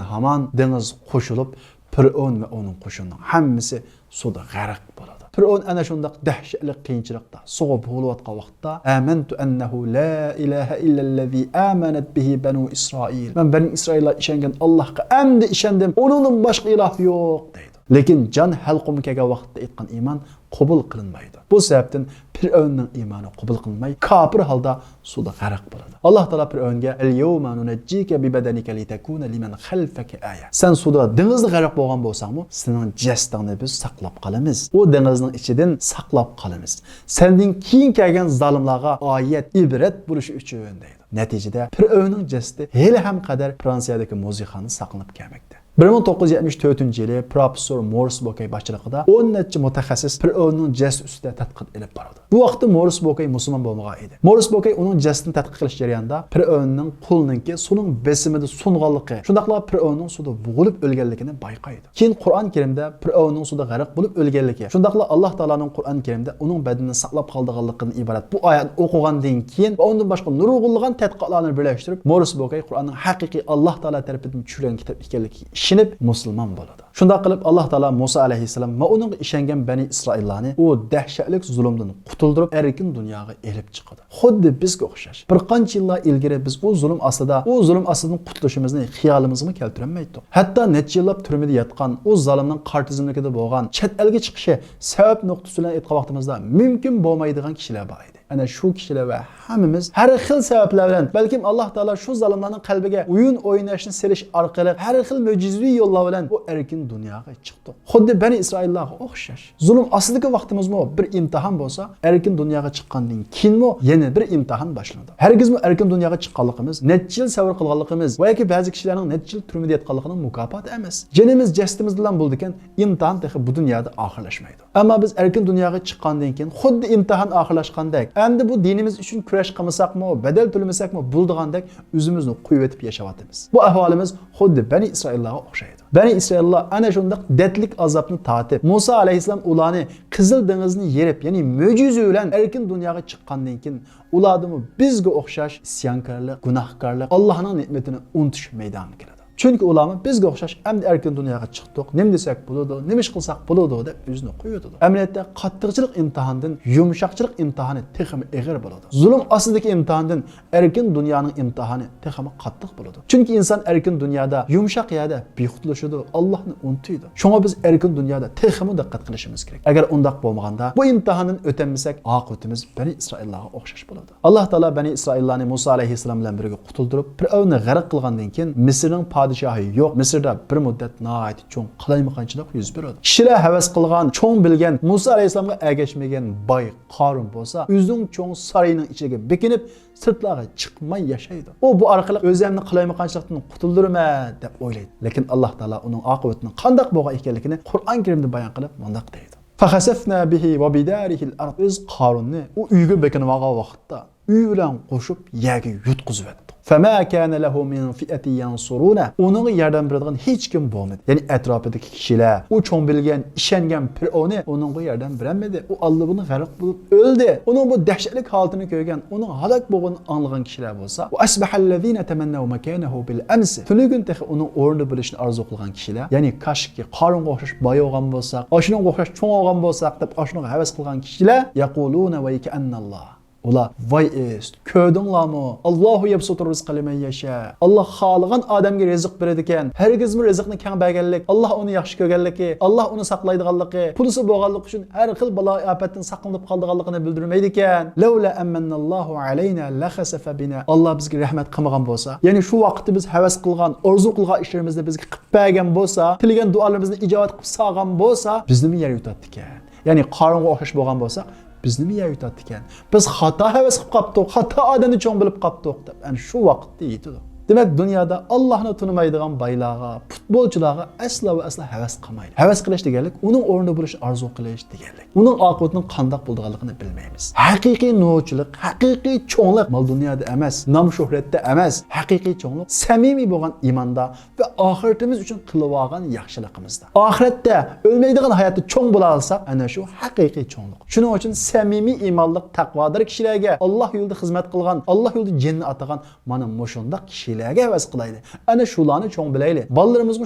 ھامان دېڭىز قوشۇلۇپ، پىرئەۋن ۋە ئۇنىڭ قوشۇنىنىڭ ھەممىسى سۇدا غەرق بولىدۇ. پىرئەۋن ئەنە شۇنداق دەھشەتلىك قىيىنچىلىقتا، سۇغا بوغۇلۇۋاتقان ۋاقىتتا، «ئامەنتۇ ئەننەھۇ لا ئىلاھە ئىللەللەزى ئامەنەت بىھى بەنۇ ئىسرائىل.» مەن بەنى ئىسرائىللار ئىشەنگەن ئاللاھقا ئەمدى ئىشەندىم، ئۇنىڭدىن باشقا ئىلاھ يوق، دەيدۇ. لېكىن جان ھەلقۇمغا كەلگەن ۋاقىتتا ئېيتقان ئىمان قوبۇل قىلىنمايدۇ. بۇ سەۋەبتىن پىرئەۋننىڭ ئىمانى قوبۇل قىلىنماي، كاپىر ھالدا سۇدا غەرق بولىدۇ. ئاللاھ تائالا پىرئەۋنگە، «ئەل يەۋمە نۇنەججىكە بىبەدەنىكە لىتەكۇنە لىمەن خەلفەكە ئايە.» سەن سۇدا، دېڭىزدا غەرق بولغان بولساڭمۇ، سېنىڭ جەسىتىڭنى بىز ساقلاپ قالىمىز. ئۇ دېڭىزنىڭ ئىچىدىن ساقلاپ قالىمىز. سەندىن كېيىن كەلگەن زالىملارغا ئايەت، ئىبرەت بولۇشى ئۈچۈن، دەيدۇ. نەتىجىدە، پىرئەۋننىڭ جەسىتى ھېلىھەم قەدەر فرانسىيەدىكى مۇزېيخانىدا ساقلىنىپ كەلمەكتە. بىر مىڭ توققۇز يۈز يەتمىش تۆتىنچى يىلى پروفېسسور مورىس بوكەي باشچىلىقىدا ئون نەچچە مۇتەخەسسىس پىرئەۋننىڭ جەسىتى ئۈستىدە تەتقىقات ئېلىپ بارىدۇ. بۇ ۋاقىتتا مورىس بوكەي مۇسۇلمان بولمىغان ئىدى. مورىس بوكەي ئۇنىڭ جەسىتىنى تەتقىق قىلىش جەريانىدا پىرئەۋننىڭ قولىنىڭكى سۇنىڭ بېسىمىدا سۇنغانلىقى، شۇنداقلا پىرئەۋننىڭ سۇدا بوغۇلۇپ ئۆلگەنلىكىنى بايقايدۇ. كېيىن قۇرئان كەرىمدە پىرئەۋننىڭ سۇدا غەرق بولۇپ ئۆلگەنلىكى، شۇنداقلا ئاللاھ تائالانىڭ قۇرئان كەرىمدە ئۇنىڭ بەدىنىنى ساقلاپ قالىدىغانلىقىدىن ئىبارەت بۇ ئايەتنى ئوقۇغاندىن كېيىن ۋە ئۇندىن باشقا نۇرغۇنلىغان تەتقىقاتلارنى بىرلەشتۈرۈپ، مورىس بوكەي قۇرئاننىڭ ھەقىقىي ئاللاھ تائالا تەرىپىدىن چۈشۈرۈلگەن كىتاب ئىكەنلىكىگە ئىشىنىپ مۇسۇلمان بولىدۇ. شۇنداق قىلىپ، ئاللاھ تائالا مۇسا ئەلەيھىسسالام ۋە ئۇنىڭغا ئىشەنگەن بەنى ئىسرائىللارنى ئۇ دەھشەتلىك زۇلۇمدىن قۇتۇلدۇرۇپ، ئەركىن دۇنياغا ئېلىپ چىقىدۇ. خۇددى بىزگە ئوخشاش. بىر قانچە يىللار ئىلگىرى بىز ئۇ زۇلۇم ئاستىدا، ئۇ زۇلۇم ئاستىدىن قۇتۇلۇشىمىزنى خىيالىمىزغىمۇ كەلتۈرەلمەيتتۇق. ھەتتا نەچچە يىللاپ تۈرمىدە ياتقان، ئۇ زالىمنىڭ قارا تىزىملىكىدە بولغان، چەت ئەلگە چىقىشى سەۋەب نۇقتىسى بىلەن ئېيتقان ۋاقتىمىزدا مۇمكىن بولمايدىغان كىشىلەر بار ئىدى. ئەنە شۇ كىشىلەر ۋە ھەممىمىز ھەر خىل سەۋەبلەر بىلەن، بەلكىم ئاللاھ تائالا شۇ زالىملارنىڭ قەلبىگە ئويۇن ئويناشنى سېلىش ئارقىلىق، ھەر خىل مۆجىزىۋى يوللار بىلەن بۇ ئەركىن دۇنياغا چىقتۇق. خۇددى بەنى ئىسرائىللارغا ئوخشاش. زۇلۇم ئاستىدىكى ۋاقتىمىزمۇ بىر ئىمتىھان بولسا، ئەركىن دۇنياغا چىققاندىن كېيىنمۇ يەنە بىر ئىمتىھان باشلىنىدۇ. ھەرگىزمۇ ئەركىن دۇنياغا چىققانلىقىمىز، نەچچە يىل سەۋر قىلغانلىقىمىز ۋە ياكى بەزى كىشىلەرنىڭ نەچچە يىل تۈرمىدە ياتقانلىقىنىڭ مۇكاپاتى ئەمەس. جېنىمىز جەسىتىمىز بىلەن بولىدىكەن، ئىمتىھان تېخى بۇ دۇنيادا ئاخىرلاشمايدۇ. ئەمما بىز ئەركىن دۇنياغا چىققاندىن كېيىن خۇددى ئىمتىھان ئاخىرلاشقاندەك، ئەمدى بۇ دىنىمىز ئۈچۈن كۈرەش قىلمىساقمۇ، بەدەل تۆلىمىسەكمۇ بولىدىغاندەك ئۆزىمىزنى قويۇۋېتىپ ياشاۋاتىمىز. بۇ ئەھۋالىمىز خۇددى بەنى ئىسرائىللارغا ئوخشايدۇ. بەنى ئىسرائىللار ئەنە شۇنداق دەردلىك ئازابنى تارتىپ، مۇسا ئەلەيھىسسالام ئۇلارنى قىزىل دېڭىزنى يېرىپ، يەنى مۆجىزە بىلەن ئەركىن دۇنياغا چىققاندىن كېيىن، ئۇلاردىمۇ بىزگە ئوخشاش ئىسيانكارلىق، گۇناھكارلىق، ئاللاھنىڭ نېمىتىنى ئۇنتۇش مەيدانغا كېلىدۇ. چۈنكى ئۇلارمۇ بىزگە ئوخشاش ئەمدى ئەركىن دۇنياغا چىقتۇق، نېمە دېسەك بولىدۇ، نېمە ئىش قىلساق بولىدۇ دەپ ئۆزىنى قويۇۋېتىدۇ. ئەمەلىيەتتە قاتتىقچىلىق ئىمتىھاندىن يۇمشاقچىلىق ئىمتىھانى تېخىمۇ ئېغىر بولىدۇ. زۇلۇم ئاستىدىكى ئىمتىھاندىن ئەركىن دۇنيانىڭ ئىمتىھانى تېخىمۇ قاتتىق بولىدۇ. چۈنكى ئىنسان ئەركىن دۇنيادا يۇمشاق يەردە بىخۇدلىشىدۇ، ئاللاھنى ئۇنتۇيدۇ. شۇڭا بىز ئەركىن دۇنيادا تېخىمۇ دىققەت قىلىشىمىز كېرەك. ئەگەر ئۇنداق بولمىغاندا، بۇ ئىمتىھاندىن ئۆتەلمىسەك، ئاقىۋىتىمىز بەنى ئىسرائىللارغا ئوخشاش بولىدۇ. ئاللاھ تائالا بەنى ئىسرائىللارنى مۇسا ئەلەيھىسسالام بىلەن بىرگە قۇتۇلدۇرۇپ، پىرئەۋننى غەرق قىلغاندىن كېيىن، مىسىرنىڭ پادىشاھى يوق. مىسىردا بىر مۇددەت ناھايىتى چوڭ قالايمىقانچىلىق يۈز بېرىدۇ. كىشىلەر ھەۋەس قىلغان، چوڭ بىلگەن، مۇسا ئەلەيھىسسالامغا ئەگەشمىگەن باي قارۇن بولسا ئۆزىنىڭ چوڭ سارىيىنىڭ ئىچىگە بېكىنىپ، سىرتلارغا چىقماي ياشايدۇ. ئۇ بۇ ئارقىلىق ئۆزۈمنى قالايمىقانچىلىقتىن قۇتۇلدۇرىمەن دەپ ئويلايدۇ. لېكىن ئاللاھ تائالا ئۇنىڭ ئاقىۋىتىنىڭ قانداق بولغان ئىكەنلىكىنى قۇرئان كەرىمدە بايان قىلىپ مۇنداق دەيدۇ: فخسفنا به وبداره الأرض. بىز قارۇننى ئۇ ئۆيگە بېكىنىۋالغان ۋاقىتتا ئۆي بىلەن قوشۇپ يەرگە يۇتقۇزۇۋەتتۇق. فما كان له من فئة ينصرونه. ئۇنىڭغا ياردەم بېرىدىغان ھېچكىم بولمىدى. يەنى ئەتراپىدىكى كىشىلەر، ئۇ چوڭ بىلگەن، ئىشەنگەن پىرئەۋنى ئۇنىڭغا ياردەم بېرەلمىدى. ئۇ ئاللىبۇرۇن غەرق بولۇپ ئۆلدى. ئۇنىڭ بۇ دەھشەتلىك ھالىتىنى كۆرگەن، ئۇنىڭ ھالاك بولغىنىنى ئاڭلىغان كىشىلەر بولسا، وأصبح الذين تمنوا مكانه بالأمس. تۈنۈگۈن تېخى ئۇنىڭ ئورنىدا بولۇشنى ئارزۇ قىلغان كىشىلەر، يەنى كاشكى قارۇنغا ئوخشاش باي بولغان بولساق، ئاشۇنىڭغا ئوخشاش چوڭ بولغان بولساق دەپ ئاشۇنىڭغا ھەۋەس قىلغان كىشىلەر، يقولون ويكأن الله. ئۇلار، ۋاي ئېس، كۆردۈڭلارمۇ؟ الله يبسط الرزق لمن يشاء. ئاللاھ خالىغان ئادەمگە رىزىق بېرىدىكەن. ھەرگىزمۇ رىزىقنى كەڭ بەرگەنلىك، ئاللاھ ئۇنى ياخشى كۆرگەنلىكى، ئاللاھ ئۇنى ساقلايدىغانلىقى، پۇلىسى بولغانلىقى ئۈچۈن ھەر خىل بالا ئاپەتتىن ساقلىنىپ قالىدىغانلىقىنى بىلدۈرمەيدىكەن. لولا أن من الله علينا لخسف بنا. ئاللاھ بىزگە رەھمەت قىلمىغان بولسا، يەنى شۇ ۋاقىتتا بىز ھەۋەس قىلغان، ئارزۇ قىلغان ئىشلىرىمىزنى بىزگە قىلىپ بەرگەن بولسا، تىلىگەن دۇئالىرىمىزنى ئىجابەت قىلىپ سالغان بولسا، بىزنىمۇ يەر يۇتاتتىكەن. يەنى قارۇنغا ئوخشاش بولغان بولسا، بىزنىمۇ يەر يۇتاتتىكەن. بىز خاتا ھەۋەس قىلىپ قاپتۇق، خاتا ئادەمنى چوڭ بىلىپ قاپتۇق دەپ ئەنە شۇ ۋاقىتتا يېتىدۇ. دېمەك، دۇنيادا ئاللاھنى تونۇمايدىغان بايلارغا، پۇتبولچىلارغا ئەسلا ۋە ئەسلا ھەۋەس قىلمايلى. ھەۋەس قىلىش دېگەنلىك ئۇنىڭ ئورنىدا بولۇشنى ئارزۇ قىلىش دېگەنلىك. ئۇنىڭ ئاقىۋىتىنىڭ قانداق بولىدىغانلىقىنى بىلمەيمىز. ھەقىقىي نوچىلىق، ھەقىقىي چوڭلۇق مال دۇنيادا ئەمەس، نام شۆھرەتتە ئەمەس. ھەقىقىي چوڭلۇق سەمىمىي بولغان ئىماندا ۋە ئاخىرىتىمىز ئۈچۈن قىلىۋالغان ياخشىلىقىمىزدا. ئاخىرەتتە ئۆلمەيدىغان ھاياتتا چوڭ بولالىساق، ئەنە شۇ ھەقىقىي چوڭلۇق. شۇنىڭ ئۈچۈن سەمىمىي ئىمانلىق، تەقۋادار كىشىلەرگە، ئاللاھ يولىدا خىزمەت قىلغان، ئاللاھ يولىدا جېنىنى ئاتىغان مانا مۇشۇنداق كىشىلەرگە ھەۋەس قىلايلى. ئەنە شۇلارنى چوڭ بىلەيلى. بالىلىرىمىزغا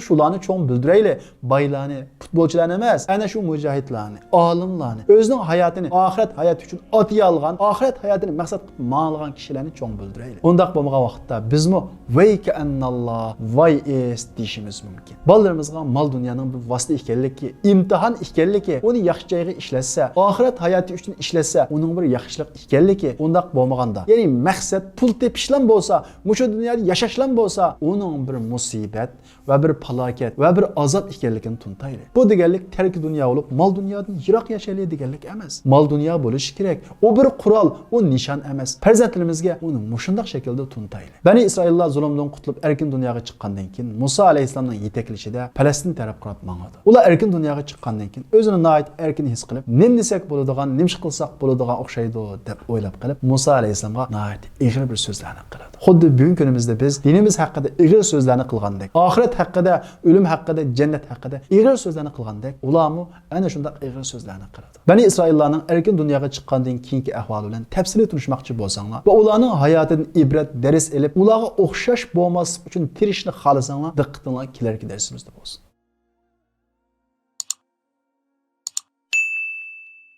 شۇلارنى چوڭ بىلدۈرەيلى. بايلارنى، پۇتبولچىلارنى ئەمەس، ئەنە شۇ مۇجاھىدلارنى، ئالىملارنى، ئۆزىنىڭ ھاياتىنى ئاخىرەت ھاياتى ئۈچۈن ئاتىيالىغان، ئاخىرەت ھاياتىنى مەقسەت قىلىپ ماڭىدىغان كىشىلەرنى چوڭ بىلدۈرەيلى. ئۇنداق بولمىغان ۋاقىتتا بىزمۇ ۋەيكەئەنناللا، ۋاي ئېس دېيىشىمىز مۇمكىن. بالىلىرىمىزغا مال دۇنيانىڭ بىر ۋاسىتە ئىكەنلىكى، ئىمتىھان ئىكەنلىكى، ئۇنى ياخشى جايغا ئىشلەتسە، ئاخىرەت ھاياتى ئۈچۈن ئىشلەتسە، ئۇنىڭ بىر ياخشىلىق ئىكەنلىكى، ئۇنداق بولمىغاندا، يەنى مەقسەت پۇل تېپىشلام بولسا، مۇشۇ دۇنيادا ياشاشلام بولسا، ئۇنىڭ بىر مۇسىبەت ۋە بىر پالاكەت ۋە بىر ئازاب ئىكەنلىكىنى تونۇتايلى. بۇ دېگەنلىك تەركى دۇنيا بولۇپ، مال دۇنيادىن يىراق ياشايلى دېگەنلىك ئەمەس. مال دۇنيا بولۇشى كېرەك. ئۇ بىر قورال، ئۇ نىشان ئەمەس. پەرزەنتلىرىمىزگە ئۇنى مۇشۇنداق شەكىلدە تونۇتايلى. بەنى ئىسرائىللار زۇلۇمدىن قۇتۇلۇپ ئەركىن دۇنياغا چىققاندىن كېيىن، مۇسا ئەلەيھىسسالامنىڭ يېتەكلىشىدە پەلەستىن تەرەپ قاراپ ماڭىدۇ. ئۇلار ئەركىن دۇنياغا چىققاندىن كېيىن، ئۆزىنى ناھايىتى ئەركىن ھېس قىلىپ، نېمە دېسەك بولىدىغان، نېمە ئىش قىلساق بولىدىغان ئوخشايدۇ، دەپ ئويلاپ قېلىپ، مۇسا ئەلەيھىسسالامغا ناھايىتى ئېغىر بىر سۆزلەرنى قىلىدۇ. خۇددى بۈگۈنكى كۈنىمىزدە بىز دىنىمىز ھەققىدە ئېغىر سۆزلەرنى قىلغاندەك، ئاخىرەت ھەققىدە، ئۆلۈم ھەققىدە، جەننەت ھەققىدە ئېغىر سۆزلەرنى قىلغاندەك، ئۇلارمۇ ئەنە شۇنداق ئېغىر سۆزلەرنى قىلىدۇ. بەنى ئىسرائىللارنىڭ ئەركىن دۇنياغا چىققاندىن كېيىنكى ئەھۋالى بىلەن تەپسىلىي تونۇشماقچى بولساڭلار ۋە ئۇلارنىڭ ھاياتىدىن ئىبرەت، دەرس ئېلىپ، ئۇلارغا ئوخشاش بولماسلىق ئۈچۈن تىرىشىشنى خالىساڭلار، دىققىتىڭلار كېلەركى دەرسىمىزدە بولسۇن.